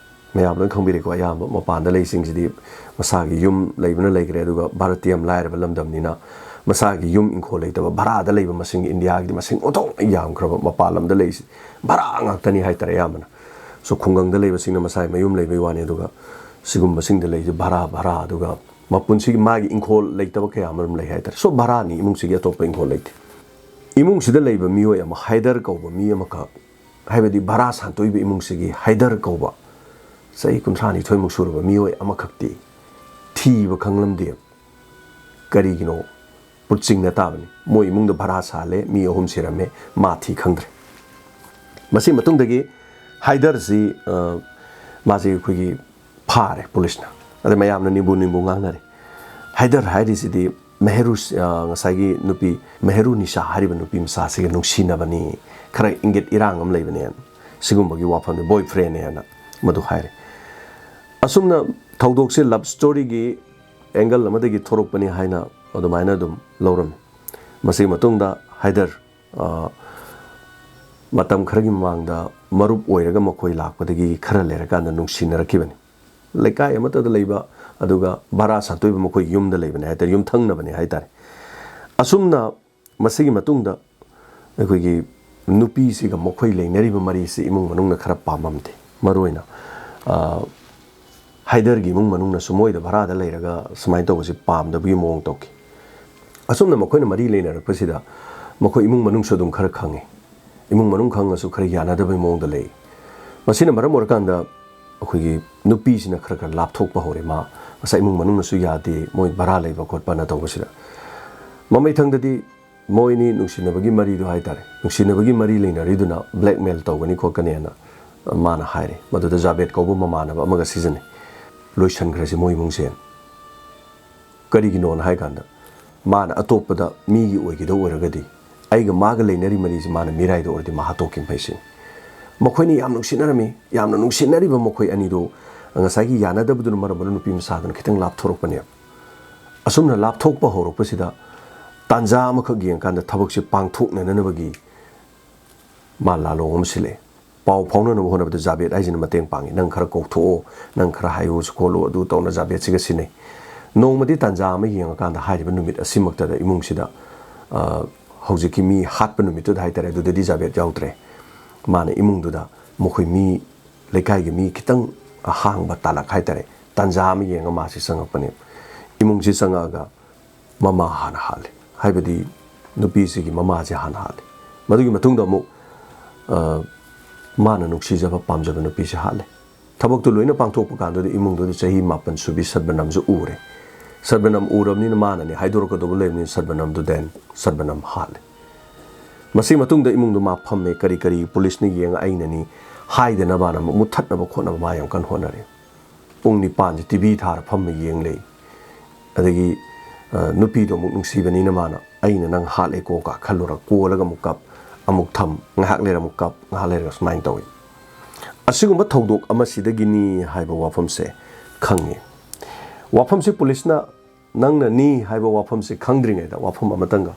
ꯃꯌꯥꯝ ꯂꯣꯏ ꯈꯪꯕꯤꯔꯦꯀꯣ, ꯑꯌꯥꯝꯕ ꯃꯄꯥꯟꯗ ꯂꯩꯁꯤꯡꯁꯤꯗꯤ ꯃꯁꯥꯒꯤ ꯌꯨꯝ ꯂꯩꯕꯅ ꯂꯩꯈ꯭ꯔꯦ, ꯑꯗꯨꯒ ꯚꯥꯔꯠꯇꯤ ꯌꯥꯝ ꯂꯥꯏꯔꯕ ꯂꯝꯗꯝꯅꯤꯅ ꯃꯁꯥꯒꯤ ꯌꯨꯝ ꯏꯪꯈꯣꯜ ꯂꯩꯇꯕ ꯚꯔꯥꯗ ꯂꯩꯕ ꯃꯁꯤꯡ ꯏꯟꯗꯤꯌꯥꯒꯤꯗꯤ ꯃꯁꯤꯡ ꯑꯣꯟꯊꯣꯛꯅ ꯌꯥꯝꯈ꯭ꯔꯕ, ꯃꯄꯥꯟ ꯂꯝꯗ ꯂꯩꯔꯤꯁꯤ ꯚꯔꯥ ꯉꯥꯛꯇꯅꯤ ꯍꯥꯏꯇꯥꯔꯦ ꯑꯌꯥꯝꯕꯅ꯫ ꯁꯣ ꯈꯨꯡꯒꯪꯗ ꯂꯩꯕꯁꯤꯡꯅ ꯃꯁꯥꯒꯤ ꯃꯌꯨꯝ ꯂꯩꯕꯩ ꯋꯥꯅꯤ, ꯑꯗꯨꯒ ꯁꯤꯒꯨꯝꯕꯁꯤꯡꯗ ꯂꯩꯔꯤꯁꯤ ꯚꯔꯥ, ꯚꯔꯥ, ꯑꯗꯨꯒ ꯃꯄꯨꯟꯁꯤꯒꯤ ꯃꯥꯒꯤ ꯏꯪꯈꯣꯜ ꯂꯩꯇꯕ ꯀꯌꯥ ꯑꯃꯔꯣꯝ ꯂꯩ ꯍꯥꯏꯇꯥꯔꯦ꯫ ꯁꯣ ꯚꯔꯥꯅꯤ, ꯏꯃꯨꯡꯁꯤꯒꯤ ꯑꯇꯣꯞꯄ ꯏꯪꯈꯣꯜ ꯂꯩꯇꯦ꯫ ꯏꯃꯨꯡꯁꯤꯗ ꯂꯩꯕ ꯃꯤꯑꯣꯏ ꯑꯃ, ꯍꯥꯏꯗꯔ ꯀꯧꯕ ꯃꯤ ꯑꯃꯈꯛ, ꯍꯥꯏꯕꯗꯤ ꯚꯔꯥ ꯁꯥꯟꯇꯣꯛꯏꯕ ꯏꯃꯨꯡꯁꯤꯒꯤ ꯍꯥꯏꯗꯔ ꯀꯧꯕ ꯆꯍꯤ ꯀꯨꯟꯊ꯭ꯔꯥ ꯅꯤꯊꯣꯏꯃꯨꯛ ꯁꯨꯔꯕ ꯃꯤꯑꯣꯏ ꯑꯃꯈꯛꯇꯤ ꯊꯤꯕ ꯈꯪꯂꯝꯗꯦ꯫ ꯀꯔꯤꯒꯤꯅꯣ? ꯄꯨꯠꯆꯤꯡꯅ ꯇꯥꯕꯅꯤ꯫ ꯃꯣꯏ ꯏꯃꯨꯡꯗ ꯚꯔꯥ ꯁꯥꯍꯜꯂꯦ, ꯃꯤ ꯑꯍꯨꯝ ꯁꯤꯔꯝꯃꯦ, ꯃꯥ ꯊꯤ ꯈꯪꯗ꯭ꯔꯦ꯫ ꯃꯁꯤ ꯃꯇꯨꯡꯗꯒꯤ ꯍꯥꯏꯗꯔꯁꯤ, ꯑ, ꯃꯥꯁꯤ ꯑꯩꯈꯣꯏꯒꯤ ꯐꯥꯔꯦ ꯄꯨꯂꯤꯁꯅ꯫ ꯑꯗꯩ ꯃꯌꯥꯝꯅ ꯅꯤꯝꯕꯨ ꯅꯤꯝꯕꯨ ꯉꯥꯡꯅꯔꯦ꯫ ꯍꯥꯏꯗꯔ ꯍꯥꯏꯔꯤꯁꯤꯗꯤ ꯃꯦꯍꯔꯨ, ꯑ, ꯉꯁꯥꯏꯒꯤ ꯅꯨꯄꯤ ꯃꯦꯍꯔꯨ ꯅꯤꯁꯥ ꯍꯥꯏꯔꯤꯕ ꯅꯨꯄꯤ ꯃꯆꯥꯁꯤꯒ ꯅꯨꯡꯁꯤꯅꯕꯅꯤ, ꯈꯔ ꯏꯪꯒꯤꯠ ꯏꯔꯥꯡ ꯑꯃ ꯂꯩꯕꯅꯦ, ꯁꯤꯒꯨꯝꯕꯒꯤ ꯋꯥꯐꯝꯅꯤ, ꯕꯣꯏ ꯐ꯭ꯔꯦꯟꯅꯦꯅ ꯃꯗꯨ ꯍꯥꯏꯔꯦ꯫ ꯑꯁꯨꯝꯅ ꯊꯧꯗꯣꯛꯁꯦ ꯂꯞ ꯁ꯭ꯇꯣꯔꯤꯒꯤ ꯑꯦꯡꯒꯜ ꯑꯃꯗꯒꯤ ꯊꯣꯔꯛꯄꯅꯤ ꯍꯥꯏꯅ ꯑꯗꯨꯃꯥꯏꯅ ꯑꯗꯨꯝ ꯂꯧꯔꯝꯃꯤ꯫ ꯃꯁꯤꯒꯤ ꯃꯇꯨꯡꯗ ꯍꯥꯏꯗꯔ, ꯑ, ꯃꯇꯝ ꯈꯔꯒꯤ ꯃꯃꯥꯡꯗ ꯃꯔꯨꯞ ꯑꯣꯏꯔꯒ ꯃꯈꯣꯏ ꯂꯥꯛꯄꯗꯒꯤ ꯈꯔ ꯂꯩꯔꯀꯥꯟꯗ ꯅꯨꯡꯁꯤꯅꯔꯛꯈꯤꯕꯅꯤ꯫ ꯂꯩꯀꯥꯏ ꯑꯃꯠꯇꯗ ꯂꯩꯕ, ꯑꯗꯨꯒ ꯚꯔꯥ ꯁꯥꯟꯇꯣꯛꯏꯕ ꯃꯈꯣꯏ ꯌꯨꯝꯗ ꯂꯩꯕꯅꯦ ꯍꯥꯏꯇꯥꯔꯦ, ꯌꯨꯝꯊꯪꯅꯕꯅꯦ ꯍꯥꯏꯇꯥꯔꯦ꯫ ꯑꯁꯨꯝꯅ ꯃꯁꯤꯒꯤ ꯃꯇꯨꯡꯗ ꯑꯩꯈꯣꯏꯒꯤ ꯅꯨꯄꯤꯁꯤꯒ ꯃꯈꯣꯏ ꯂꯩꯅꯔꯤꯕ ꯃꯔꯤꯁꯤ ꯏꯃꯨꯡ ꯃꯅꯨꯡꯅ ꯈꯔ ꯄꯥꯝꯃꯝꯗꯦ꯫ ꯃꯔꯨꯑꯣꯏꯅ, ꯑ, ꯍꯥꯏꯗꯔꯒꯤ ꯏꯃꯨꯡ ꯃꯅꯨꯡꯅꯁꯨ ꯃꯣꯏꯗ ꯚꯔꯥꯗ ꯂꯩꯔꯒ ꯁꯨꯃꯥꯏꯅ ꯇꯧꯕꯁꯤ ꯄꯥꯝꯗꯕꯒꯤ ꯃꯑꯣꯡ ꯇꯧꯈꯤ꯫ ꯑꯁꯨꯝꯅ ꯃꯈꯣꯏꯅ ꯃꯔꯤ ꯂꯩꯅꯔꯛꯄꯁꯤꯗ ꯃꯈꯣꯏ ꯏꯃꯨꯡ ꯃꯅꯨꯡꯁꯨ ꯑꯗꯨꯝ ꯈꯔ ꯈꯪꯉꯤ꯫ ꯏꯃꯨꯡ ꯃꯅꯨꯡ ꯈꯪꯉꯁꯨ ꯈꯔ ꯌꯥꯅꯗꯕꯒꯤ ꯃꯑꯣꯡꯗ ꯂꯩ꯫ ꯃꯁꯤꯅ ꯃꯔꯝ ꯑꯣꯏꯔꯀꯥꯟꯗ ꯑꯩꯈꯣꯏꯒꯤ ꯅꯨꯄꯤꯁꯤꯅ ꯈꯔ ꯈꯔ ꯂꯥꯞꯊꯣꯛꯄ ꯍꯧꯔꯦ꯫ ꯃꯥ ꯉꯁꯥꯏ ꯏꯃꯨꯡ ꯃꯅꯨꯡꯅꯁꯨ ꯌꯥꯗꯦ, ꯃꯣꯏ ꯚꯔꯥ ꯂꯩꯕ ꯈꯣꯠꯄꯅ ꯇꯧꯕꯁꯤꯗ꯫ ꯃꯃꯩꯊꯪꯗꯗꯤ ꯃꯣꯏꯅꯤ ꯅꯨꯡꯁꯤꯅꯕꯒꯤ ꯃꯔꯤꯗꯣ ꯍꯥꯏ ꯇꯥꯔꯦ, ꯅꯨꯡꯁꯤꯅꯕꯒꯤ ꯃꯔꯤ ꯂꯩꯅꯔꯤꯗꯨꯅ blackmail ꯇꯧꯒꯅꯤ ꯈꯣꯠꯀꯅꯤꯅ ꯃꯥꯅ ꯍꯥꯏꯔꯦ꯫ ꯃꯗꯨꯗ ꯖꯥꯕꯦꯗ ꯀꯧꯕ ꯃꯃꯥꯟꯅꯕ ꯑꯃꯒ ꯁꯤꯖꯤꯟꯅꯩ꯫ ꯂꯣꯏꯁꯟꯈ꯭ꯔꯁꯤ ꯃꯣꯏ ꯏꯃꯨꯡꯁꯦ꯫ ꯀꯔꯤꯒꯤꯅꯣꯅ ꯍꯥꯏ ꯀꯥꯟꯗ, ꯃꯥꯅ ꯑꯇꯣꯞꯄꯗ ꯃꯤꯒꯤ ꯑꯣꯏꯒꯗꯧ ꯑꯣꯏꯔꯒꯗꯤ, ꯑꯩꯒ ꯃꯥꯒ ꯂꯩꯅꯔꯤ ꯃꯔꯤꯁꯤ ꯃꯥꯅ ꯃꯤꯔꯥꯏꯗ ꯑꯣꯏꯔꯗꯤ ꯃꯥ ꯍꯥꯠꯇꯣꯛꯈꯤꯕ ꯐꯩ ꯁꯤꯅꯤ꯫ ꯃꯈꯣꯏꯅꯤ ꯌꯥꯝ ꯅꯨꯡꯁꯤꯅꯔꯝꯃꯤ꯫ ꯌꯥꯝꯅ ꯅꯨꯡꯁꯤꯅꯔꯤꯕ ꯃꯈꯣꯏ ꯑꯅꯤꯗꯨ ꯉꯁꯥꯏꯒꯤ ꯌꯥꯅꯗꯕꯗꯨꯅ ꯃꯔꯝ ꯑꯣꯏꯔꯒ ꯅꯨꯄꯤ ꯃꯆꯥꯗꯨꯅ ꯈꯤꯇꯪ ꯂꯥꯞꯊꯣꯔꯛꯄꯅꯦꯕ꯫ ꯑꯁꯨꯝꯅ ꯂꯥꯞꯊꯣꯛꯄ ꯍꯧꯔꯛꯄꯁꯤꯗ ꯇꯥꯟꯖꯥ ꯑꯃꯈꯛ ꯌꯦꯡꯉꯀꯥꯟꯗ ꯊꯕꯛꯁꯦ ꯄꯥꯡꯊꯣꯛꯅꯅꯕꯒꯤ ꯃꯥ ꯂꯥꯂꯣꯡ ꯑꯃ ꯁꯤꯜꯂꯛꯑꯦ꯫ ꯄꯥꯎ ꯐꯥꯎꯅꯅꯕ ꯍꯣꯠꯅꯕꯗ ꯖꯥꯕꯦꯗ ꯍꯥꯏꯁꯤꯅ ꯃꯇꯦꯡ ꯄꯥꯡꯉꯤ꯫ "ꯅꯪ ꯈꯔ ꯀꯧꯊꯣꯛꯑꯣ, ꯅꯪ ꯈꯔ ꯍꯥꯏꯌꯨꯁꯨ ꯈꯣꯠꯂꯨ", ꯑꯗꯨ ꯇꯧꯅ ꯖꯥꯕꯦꯗꯁꯤꯒ ꯁꯤꯟꯅꯩ꯫ ꯅꯣꯡꯃꯗꯤ ꯇꯥꯟꯖꯥ ꯑꯃ ꯌꯦꯡꯉꯀꯥꯟꯗ ꯍꯥꯏꯔꯤꯕ ꯅꯨꯃꯤꯠ ꯑꯁꯤꯃꯛꯇꯗ ꯏꯃꯨꯡꯁꯤꯗ, ꯑ, ꯍꯧꯖꯤꯛꯀꯤ ꯃꯤ ꯍꯥꯠꯄ ꯅꯨꯃꯤꯠꯇꯨꯗ ꯍꯥꯏ ꯇꯥꯔꯦ, ꯑꯗꯨꯗꯗꯤ ꯖꯥꯕꯦꯗ ꯌꯥꯎꯗ꯭ꯔꯦ꯫ ꯃꯥꯅ ꯏꯃꯨꯡꯗꯨꯗ ꯃꯈꯣꯏ ꯃꯤ, ꯂꯩꯀꯥꯏꯒꯤ ꯃꯤ ꯈꯤꯇꯪ ꯑꯍꯥꯡꯕ ꯇꯥꯂꯛ ꯍꯥꯏ ꯇꯥꯔꯦ, ꯇꯥꯟꯖꯥ ꯑꯃ ꯌꯦꯡꯉ ꯃꯥꯁꯤ ꯆꯪꯉꯛꯄꯅꯦ꯫ ꯏꯃꯨꯡꯁꯤ ꯆꯪꯉꯛꯑꯒ ꯃꯃꯥ ꯍꯥꯟꯅ ꯍꯥꯠꯂꯦ, ꯍꯥꯏꯕꯗꯤ ꯅꯨꯄꯤꯁꯤꯒꯤ ꯃꯃꯥꯁꯦ ꯍꯥꯟꯅ ꯍꯥꯠꯂꯦ꯫ ꯃꯗꯨꯒꯤ ꯃꯇꯨꯡꯗ ꯑꯃꯨꯛ, ꯑ, ꯃꯥꯅ ꯅꯨꯡꯁꯤꯖꯕ, ꯄꯥꯝꯖꯕ ꯅꯨꯄꯤꯁꯦ ꯍꯥꯠꯂꯦ꯫ ꯊꯕꯛꯇꯨ ꯂꯣꯏꯅ ꯄꯥꯡꯊꯣꯛꯄ ꯀꯥꯟꯗꯨꯗ ꯏꯃꯨꯡꯗꯨꯗ ꯆꯍꯤ ꯃꯥꯄꯟ ꯁꯨꯕꯤ ꯁꯗꯕꯅꯝꯁꯨ ꯎꯔꯦ꯫ ꯁꯗꯕꯅꯝ ꯎꯔꯕꯅꯤꯅ ꯃꯥꯅꯅꯦ ꯍꯥꯏꯗꯣꯔꯛꯀꯗꯧꯕ ꯂꯩꯕꯅꯤꯅ ꯁꯗꯕꯅꯝꯗꯨ then ꯁꯗꯕꯅꯝ ꯍꯥꯠꯂꯦ꯫ ꯃꯁꯤ ꯃꯇꯨꯡꯗ ꯏꯃꯨꯡꯗꯨ ꯃꯥ ꯐꯝꯃꯦ, ꯀꯔꯤ ꯀꯔꯤ ꯄꯨꯂꯤꯁꯅ ꯌꯦꯡꯉ ꯑꯩꯅꯅꯤ ꯍꯥꯏꯗꯅꯕꯅ ꯑꯃꯨꯛ ꯃꯨꯠꯊꯠꯅꯕ ꯈꯣꯠꯅꯕ ꯃꯥ ꯌꯥꯝ ꯀꯟꯅ ꯍꯣꯠꯅꯔꯦ꯫ ꯄꯨꯡ ꯅꯤꯄꯥꯟꯁꯦ ꯇꯤꯚꯤ ꯊꯥꯔ ꯐꯝꯃ ꯌꯦꯡ ꯂꯩ꯫ ꯑꯗꯒꯤ, ꯑ, ꯅꯨꯄꯤꯗꯣ ꯑꯃꯨꯛ ꯅꯨꯡꯁꯤꯕꯅꯤꯅ ꯃꯥꯅ, "ꯑꯩꯅ ꯅꯪ ꯍꯥꯠꯂꯦꯀꯣ" ꯀ ꯈꯜꯂꯨꯔ ꯀꯣꯜꯂꯒ ꯑꯃꯨꯛ ꯀꯞ, ꯑꯃꯨꯛ ꯊꯝ, ꯉꯥꯏꯍꯥꯛ ꯂꯩꯔ ꯑꯃꯨꯛ ꯀꯞ, ꯉꯥꯏꯍꯥꯛ ꯂꯩꯔꯒ ꯁꯨꯃꯥꯏꯅ ꯇꯧꯏ꯫ ꯑꯁꯤꯒꯨꯝꯕ ꯊꯧꯗꯣꯛ ꯑꯃꯁꯤꯗꯒꯤꯅꯤ ꯍꯥꯏꯕ ꯋꯥꯐꯝꯁꯦ ꯈꯪꯉꯤ꯫ ꯋꯥꯐꯝꯁꯤ ꯄꯨꯂꯤꯁꯅ ꯅꯪꯅꯅꯤ ꯍꯥꯏꯕ ꯋꯥꯐꯝꯁꯤ ꯈꯪꯗ꯭ꯔꯤꯉꯩꯗ ꯋꯥꯐꯝ ꯑꯃꯇꯪꯒ,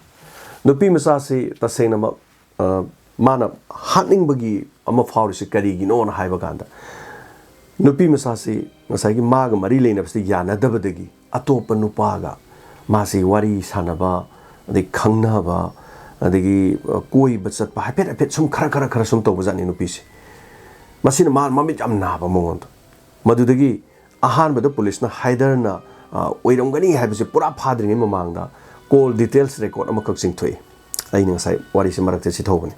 ꯅꯨꯄꯤ ꯃꯆꯥꯁꯤ ꯇꯁꯦꯡꯅꯃꯛ, ꯑ, ꯃꯥꯅ ꯍꯥꯠꯅꯤꯡꯕꯒꯤ ꯑꯃ ꯐꯥꯎꯔꯤꯁꯤ ꯀꯔꯤꯒꯤꯅꯣꯅ ꯍꯥꯏꯕ ꯀꯥꯟꯗ, ꯅꯨꯄꯤ ꯃꯆꯥꯁꯤ ꯉꯁꯥꯏꯒꯤ ꯃꯥꯒ ꯃꯔꯤ ꯂꯩꯅꯕꯁꯤ ꯌꯥꯅꯗꯕꯗꯒꯤ ꯑꯇꯣꯞꯄ ꯅꯨꯄꯥꯒ ꯃꯥꯁꯤ ꯋꯥꯔꯤ ꯁꯥꯟꯅꯕ, ꯑꯗꯩ ꯈꯪꯅꯕ, ꯑꯗꯒꯤ, ꯑ, ꯀꯣꯏꯕ ꯆꯠꯄ, ꯍꯥꯏꯐꯦꯠ ꯍꯥꯏꯐꯦꯠ ꯁꯨꯝ ꯈꯔ ꯈꯔ ꯈꯔ ꯁꯨꯝ ꯇꯧꯕꯖꯥꯠꯅꯤ ꯅꯨꯄꯤꯁꯦ꯫ ꯃꯁꯤꯅ ꯃꯥ ꯃꯃꯤꯠ ꯌꯥꯝ ꯅꯥꯕ ꯃꯉꯣꯟꯗ꯫ ꯃꯗꯨꯗꯒꯤ ꯑꯍꯥꯟꯕꯗ ꯄꯨꯂꯤꯁꯅ ꯍꯥꯏꯗꯔꯅ, ꯑ, ꯑꯣꯏꯔꯝꯒꯅꯤ ꯍꯥꯏꯕꯁꯦ ꯄꯨꯔꯥ ꯐꯥꯗ꯭ꯔꯤꯉꯩ ꯃꯃꯥꯡꯗ call details record ꯑꯃꯈꯛ ꯆꯤꯡꯊꯣꯛꯏ꯫ ꯑꯩꯅ ꯉꯁꯥꯏ ꯋꯥꯔꯤꯁꯦ ꯃꯔꯛꯇ ꯁꯤꯊꯧꯕꯅꯤ꯫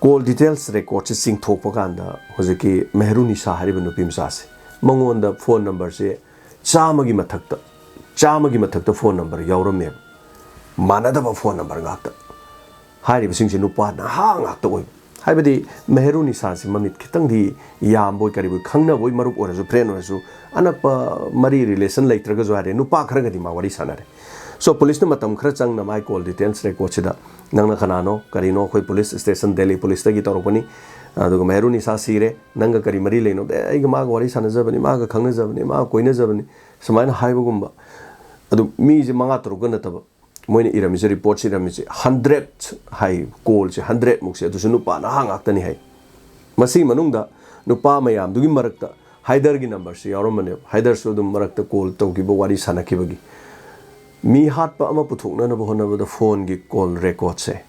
Call details recordꯁꯦ ꯆꯤꯡꯊꯣꯛꯄ ꯀꯥꯟꯗ ꯍꯧꯖꯤꯛꯀꯤ ꯃꯦꯍꯔꯨꯅꯤꯁꯥ ꯍꯥꯏꯔꯤꯕ ꯅꯨꯄꯤ ꯃꯆꯥꯁꯦ, ꯃꯉꯣꯟꯗ phone numberꯁꯦ ꯆꯥꯝꯃꯒꯤ ꯃꯊꯛꯇ, ꯆꯥꯝꯃꯒꯤ ꯃꯊꯛꯇ phone number ꯌꯥꯎꯔꯝꯃꯦꯕ꯫ ꯃꯥꯟꯅꯗꯕ phone number ꯉꯥꯛꯇ꯫ ꯍꯥꯏꯔꯤꯕꯁꯤꯡꯁꯦ ꯅꯨꯄꯥ ꯅꯍꯥ ꯉꯥꯛꯇ ꯑꯣꯏꯕ꯫ ꯍꯥꯏꯕꯗꯤ ꯃꯦꯍꯔꯨꯅꯤꯁꯥꯁꯤ ꯃꯃꯤꯠ ꯈꯤꯇꯪꯗꯤ ꯌꯥꯝꯕꯣꯏ ꯀꯔꯤꯕꯣꯏ, ꯈꯪꯅꯕꯣꯏ, ꯃꯔꯨꯞ ꯑꯣꯏꯔꯁꯨ, friend ꯑꯣꯏꯔꯁꯨ, ꯑꯅꯛꯄ ꯃꯔꯤ, relation ꯂꯩꯇ꯭ꯔꯒꯁꯨ ꯍꯥꯏꯔꯦ, ꯅꯨꯄꯥ ꯈꯔꯒꯗꯤ ꯃꯥ ꯋꯥꯔꯤ ꯁꯥꯟꯅꯔꯦ꯫ So, ꯄꯨꯂꯤꯁꯅ ꯃꯇꯝ ꯈꯔ ꯆꯪꯅ ꯃꯥꯏ call details recordꯁꯤꯗ, "ꯅꯪꯅ ꯀꯅꯥꯅꯣ, ꯀꯔꯤꯅꯣ, ꯑꯩꯈꯣꯏ police stationꯗ ꯂꯩ, ꯄꯨꯂꯤꯁꯇꯒꯤ ꯇꯧꯔꯛꯄꯅꯤ, ꯑꯗꯨꯒ ꯃꯦꯍꯔꯨꯅꯤꯁꯥ ꯁꯤꯔꯦ, ꯅꯪꯒ ꯀꯔꯤ ꯃꯔꯤ ꯂꯩꯅꯣ?" "ꯑꯦ, ꯑꯩꯒ ꯃꯥꯒ ꯋꯥꯔꯤ ꯁꯥꯟꯅꯖꯕꯅꯤ, ꯃꯥꯒ ꯈꯪꯅꯖꯕꯅꯤ, ꯃꯥꯒ ꯀꯣꯏꯅꯖꯕꯅꯤ", ꯁꯨꯃꯥꯏꯅ ꯍꯥꯏꯕꯒꯨꯝꯕ꯫ ꯑꯗꯨ ꯃꯤꯁꯦ ꯃꯉꯥ ꯇꯔꯨꯛꯀ ꯅꯠꯇꯕ, ꯃꯣꯏꯅ ꯏꯔꯝꯃꯤꯁꯦ, reportꯁꯦ ꯏꯔꯝꯃꯤꯁꯦ hundred ꯍꯥꯏ, callꯁꯦ hundred ꯃꯨꯛꯁꯦ, ꯑꯗꯨꯁꯨ ꯅꯨꯄꯥ ꯅꯍꯥ ꯉꯥꯛꯇꯅꯤ ꯍꯥꯏ꯫ ꯃꯁꯤꯒꯤ ꯃꯅꯨꯡꯗ ꯅꯨꯄꯥ ꯃꯌꯥꯝꯗꯨꯒꯤ ꯃꯔꯛꯇ ꯍꯥꯏꯗꯔꯒꯤ numberꯁꯦ ꯌꯥꯎꯔꯝꯕꯅꯦꯕ꯫ ꯍꯥꯏꯗꯔꯁꯨ ꯑꯗꯨꯝ ꯃꯔꯛꯇ call ꯇꯧꯈꯤꯕ, ꯋꯥꯔꯤ ꯁꯥꯟꯅꯈꯤꯕꯒꯤ꯫ ꯃꯤ ꯍꯥꯠꯄ ꯑꯃ ꯄꯨꯊꯣꯛꯅꯅꯕ ꯍꯣꯠꯅꯕꯗ phoneꯒꯤ call recordꯁꯦ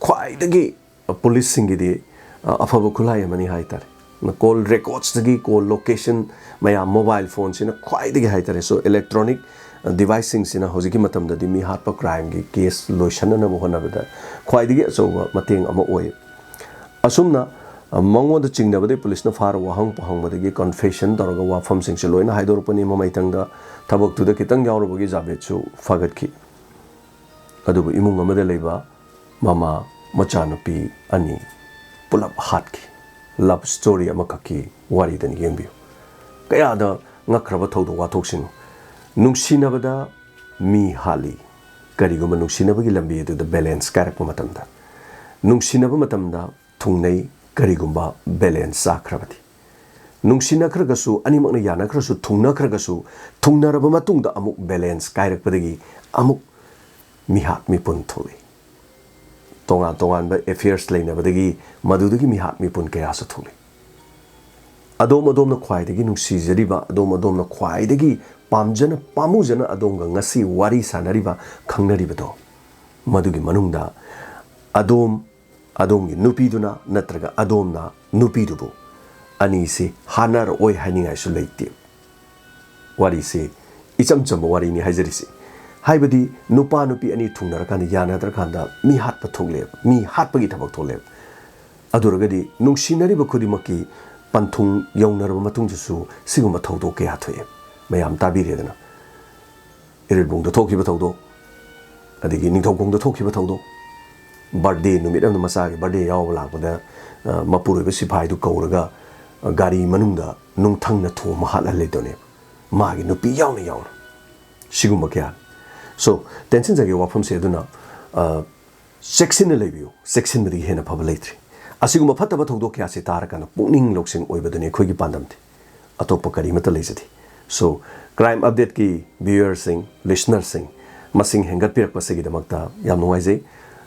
ꯈ꯭ꯋꯥꯏꯗꯒꯤ ꯄꯨꯂꯤꯁꯁꯤꯡꯒꯤꯗꯤ, ꯑ, ꯑꯐꯕ ꯈꯨꯠꯂꯥꯏ ꯑꯃꯅꯤ ꯍꯥꯏꯇꯥꯔꯦ꯫ Call recordsꯇꯒꯤ call location ꯃꯌꯥꯝ, mobile phoneꯁꯤꯅ ꯈ꯭ꯋꯥꯏꯗꯒꯤ ꯍꯥꯏꯇꯥꯔꯦ꯫ So, electronic, ꯑ, deviceꯁꯤꯡꯁꯤꯅ ꯍꯧꯖꯤꯛꯀꯤ ꯃꯇꯝꯗꯗꯤ ꯃꯤ ꯍꯥꯠꯄ crimeꯒꯤ case ꯂꯣꯏꯁꯤꯟꯅꯅꯕ ꯍꯣꯠꯅꯕꯗ ꯈ꯭ꯋꯥꯏꯗꯒꯤ ꯑꯆꯧꯕ ꯃꯇꯦꯡ ꯑꯃ ꯑꯣꯏ꯫ ꯑꯁꯨꯝꯅ, ꯑ, ꯃꯉꯣꯟꯗ ꯆꯤꯡꯅꯕꯗꯒꯤ ꯄꯨꯂꯤꯁꯅ ꯐꯥꯔ ꯋꯥꯍꯪ ꯄꯥꯍꯪꯕꯗꯒꯤ confession ꯇꯧꯔꯒ ꯋꯥꯐꯝꯁꯤꯡꯁꯦ ꯂꯣꯏꯅ ꯍꯥꯏꯗꯣꯔꯛꯄꯅꯤ꯫ ꯃꯃꯩꯊꯪꯗ ꯊꯕꯛꯇꯨꯗ ꯈꯤꯇꯪ ꯌꯥꯎꯔꯨꯕꯒꯤ ꯖꯥꯕꯦꯗꯁꯨ ꯐꯥꯒꯠꯈꯤ꯫ ꯑꯗꯨꯕꯨ ꯏꯃꯨꯡ ꯑꯃꯗ ꯂꯩꯕ ꯃꯃꯥ ꯃꯆꯥꯅꯨꯄꯤ ꯑꯅꯤ ꯄꯨꯂꯞ ꯍꯥꯠꯈꯤ꯫ Love story ꯑꯃꯈꯛꯀꯤ ꯋꯥꯔꯤꯗꯅꯤ, ꯌꯦꯡꯕꯤꯌꯨ꯫ ꯀꯌꯥꯗ ꯉꯛꯈ꯭ꯔꯕ ꯊꯧꯗꯣꯛ ꯋꯥꯊꯣꯛꯁꯤꯡ! ꯅꯨꯡꯁꯤꯅꯕꯗ ꯃꯤ ꯍꯥꯠꯂꯤ꯫ ꯀꯔꯤꯒꯨꯝꯕ ꯅꯨꯡꯁꯤꯅꯕꯒꯤ ꯂꯝꯕꯤ ꯑꯗꯨꯗ balance ꯀꯥꯏꯔꯛꯄ ꯃꯇꯝꯗ, ꯅꯨꯡꯁꯤꯅꯕ ꯃꯇꯝꯗ ꯊꯨꯡꯅꯩ, ꯀꯔꯤꯒꯨꯝꯕ balance ꯆꯥꯈ꯭ꯔꯕꯗꯤ꯫ ꯅꯨꯡꯁꯤꯅꯈ꯭ꯔꯒꯁꯨ, ꯑꯅꯤꯃꯛꯅ ꯌꯥꯅꯈ꯭ꯔꯁꯨ, ꯊꯨꯡꯅꯈ꯭ꯔꯒꯁꯨ, ꯊꯨꯡꯅꯔꯕ ꯃꯇꯨꯡꯗ ꯑꯃꯨꯛ balance ꯀꯥꯏꯔꯛꯄꯗꯒꯤ ꯑꯃꯨꯛ ꯃꯤꯍꯥꯠ ꯃꯤꯄꯨꯟ ꯊꯣꯛꯂꯛꯏ꯫ ꯇꯣꯉꯥꯟ ꯇꯣꯉꯥꯟꯕ affairs ꯂꯩꯅꯕꯗꯒꯤ ꯃꯗꯨꯗꯒꯤ ꯃꯤꯍꯥꯠ ꯃꯤꯄꯨꯟ ꯀꯌꯥꯁꯨ ꯊꯣꯛꯂꯛꯏ꯫ ꯑꯗꯣꯝ ꯑꯗꯣꯝꯅ ꯈ꯭ꯋꯥꯏꯗꯒꯤ ꯅꯨꯡꯁꯤꯖꯔꯤꯕ, ꯑꯗꯣꯝ ꯑꯗꯣꯝꯅ ꯈ꯭ꯋꯥꯏꯗꯒꯤ ꯄꯥꯝꯖꯅ, ꯄꯥꯝꯃꯨꯖꯅ ꯑꯗꯣꯝꯒ ꯉꯁꯤ ꯋꯥꯔꯤ ꯁꯥꯟꯅꯔꯤꯕ, ꯈꯪꯅꯔꯤꯕꯗꯣ, ꯃꯗꯨꯒꯤ ꯃꯅꯨꯡꯗ ꯑꯗꯣꯝ, ꯑꯗꯣꯝꯒꯤ ꯅꯨꯄꯤꯗꯨꯅ ꯅꯠꯇ꯭ꯔꯒ ꯑꯗꯣꯝꯅ ꯅꯨꯄꯤꯗꯨꯕꯨ, ꯑꯅꯤꯁꯤ ꯍꯥꯠꯅꯔꯛꯑꯣꯏ ꯍꯥꯏꯅꯤꯡꯉꯥꯏꯁꯨ ꯂꯩꯇꯦ꯫ ꯋꯥꯔꯤꯁꯤ ꯏꯆꯝ ꯆꯝꯕ ꯋꯥꯔꯤꯅꯤ ꯍꯥꯏꯖꯔꯤꯁꯤ꯫ ꯍꯥꯏꯕꯗꯤ ꯅꯨꯄꯥ ꯅꯨꯄꯤ ꯑꯅꯤ ꯊꯨꯡꯅꯔꯀꯥꯟꯗ, ꯌꯥꯅꯗ꯭ꯔꯀꯥꯟꯗ ꯃꯤ ꯍꯥꯠꯄ ꯊꯣꯛꯂꯦꯕ, ꯃꯤ ꯍꯥꯠꯄꯒꯤ ꯊꯕꯛ ꯊꯣꯛꯂꯦꯕ꯫ ꯑꯗꯨ ꯑꯣꯏꯔꯒꯗꯤ ꯅꯨꯡꯁꯤꯅꯔꯤꯕ ꯈꯨꯗꯤꯡꯃꯛꯀꯤ ꯄꯟꯊꯨꯡ ꯌꯧꯅꯔꯕ ꯃꯇꯨꯡꯗꯁꯨ ꯁꯤꯒꯨꯝꯕ ꯊꯧꯗꯣꯛ ꯀꯌꯥ ꯊꯣꯛꯑꯦ꯫ ꯃꯌꯥꯝ ꯇꯥꯕꯤꯔꯦꯗꯅ, ꯏꯔꯤꯜꯕꯨꯡꯗ ꯊꯣꯛꯈꯤꯕ ꯊꯧꯗꯣꯛ, ꯑꯗꯒꯤ ꯅꯤꯡꯊꯧꯈꯣꯡꯗ ꯊꯣꯛꯈꯤꯕ ꯊꯧꯗꯣꯛ, ꯕꯥꯔꯗꯦ ꯅꯨꯃꯤꯠ ꯑꯃꯗ ꯃꯆꯥꯒꯤ ꯕꯥꯔꯗꯦ ꯌꯥꯎꯕ ꯂꯥꯛꯄꯗ, ꯑ, ꯃꯄꯨꯔꯣꯏꯕ ꯁꯤꯐꯥꯏꯗꯨ ꯀꯧꯔꯒ, ꯑ, ꯒꯥꯔꯤ ꯃꯅꯨꯡꯗ ꯅꯨꯡꯊꯪꯅ ꯊꯣꯝꯃ ꯍꯥꯠꯍꯜꯂꯤꯗꯨꯅꯦꯕ, ꯃꯥꯒꯤ ꯅꯨꯄꯤ ꯌꯥꯎꯅ ꯌꯥꯎꯅ꯫ ꯁꯤꯒꯨꯝꯕ ꯀꯌꯥ꯫ So, ꯇꯦꯟꯁꯤꯟꯖꯒꯦ ꯋꯥꯐꯝꯁꯦ꯫ ꯑꯗꯨꯅ, ꯑ, ꯆꯦꯛꯁꯤꯟꯅ ꯂꯩꯕꯤꯌꯨ, ꯆꯦꯛꯁꯤꯟꯕꯗꯒꯤ ꯍꯦꯟꯅ ꯐꯕ ꯂꯩꯇ꯭ꯔꯤ꯫ ꯑꯁꯤꯒꯨꯝꯕ ꯐꯠꯇꯕ ꯊꯧꯗꯣꯛ ꯀꯌꯥꯁꯤ ꯇꯥꯔꯀꯥꯟꯗ ꯄꯨꯛꯅꯤꯡ ꯂꯧꯁꯤꯡ ꯑꯣꯏꯕꯗꯨꯅꯤ ꯑꯩꯈꯣꯏꯒꯤ ꯄꯥꯟꯗꯝꯗꯤ꯫ ꯑꯇꯣꯞꯄ ꯀꯔꯤꯃꯠꯇ ꯂꯩꯖꯗꯦ꯫ So, Crime Update ꯀꯤ viewer ꯁꯤꯡ, listener ꯁꯤꯡ ꯃꯁꯤꯡ ꯍꯦꯟꯒꯠꯄꯤꯔꯛꯄꯁꯤꯒꯤꯗꯃꯛꯇ ꯌꯥꯝ ꯅꯨꯡꯉꯥꯏꯖꯩ꯫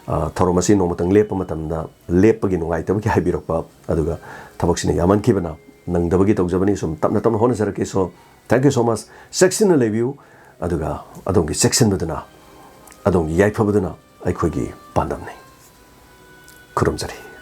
ꯑ, ꯊꯧꯔꯝ ꯑꯁꯤ ꯅꯣꯡꯃꯇꯪ ꯂꯦꯞꯄ ꯃꯇꯝꯗ ꯂꯦꯞꯄꯒꯤ ꯅꯨꯡꯉꯥꯏꯇꯕꯒꯤ ꯍꯥꯏꯕꯤꯔꯛꯄ, ꯑꯗꯨꯒ ꯊꯕꯛꯁꯤꯅ ꯌꯥꯝꯃꯟꯈꯤꯕꯅ ꯅꯪꯗꯕꯒꯤ ꯇꯧꯖꯕꯅꯤ꯫ ꯁꯨꯝ ꯇꯞꯅ ꯇꯞꯅ ꯍꯣꯠꯅꯖꯔꯛꯀꯦ꯫ So, thank you so much꯫ ꯆꯦꯛꯁꯤꯟꯅ ꯂꯩꯕꯤꯌꯨ, ꯑꯗꯨꯒ ꯑꯗꯣꯝꯒꯤ ꯆꯦꯛꯁꯤꯟꯕꯗꯨꯅ, ꯑꯗꯣꯝꯒꯤ ꯌꯥꯏꯐꯕꯗꯨꯅ ꯑꯩꯈꯣꯏꯒꯤ ꯄꯥꯟꯗꯝꯅꯤ꯫ ꯈꯨꯔꯨꯝꯖꯔꯤ꯫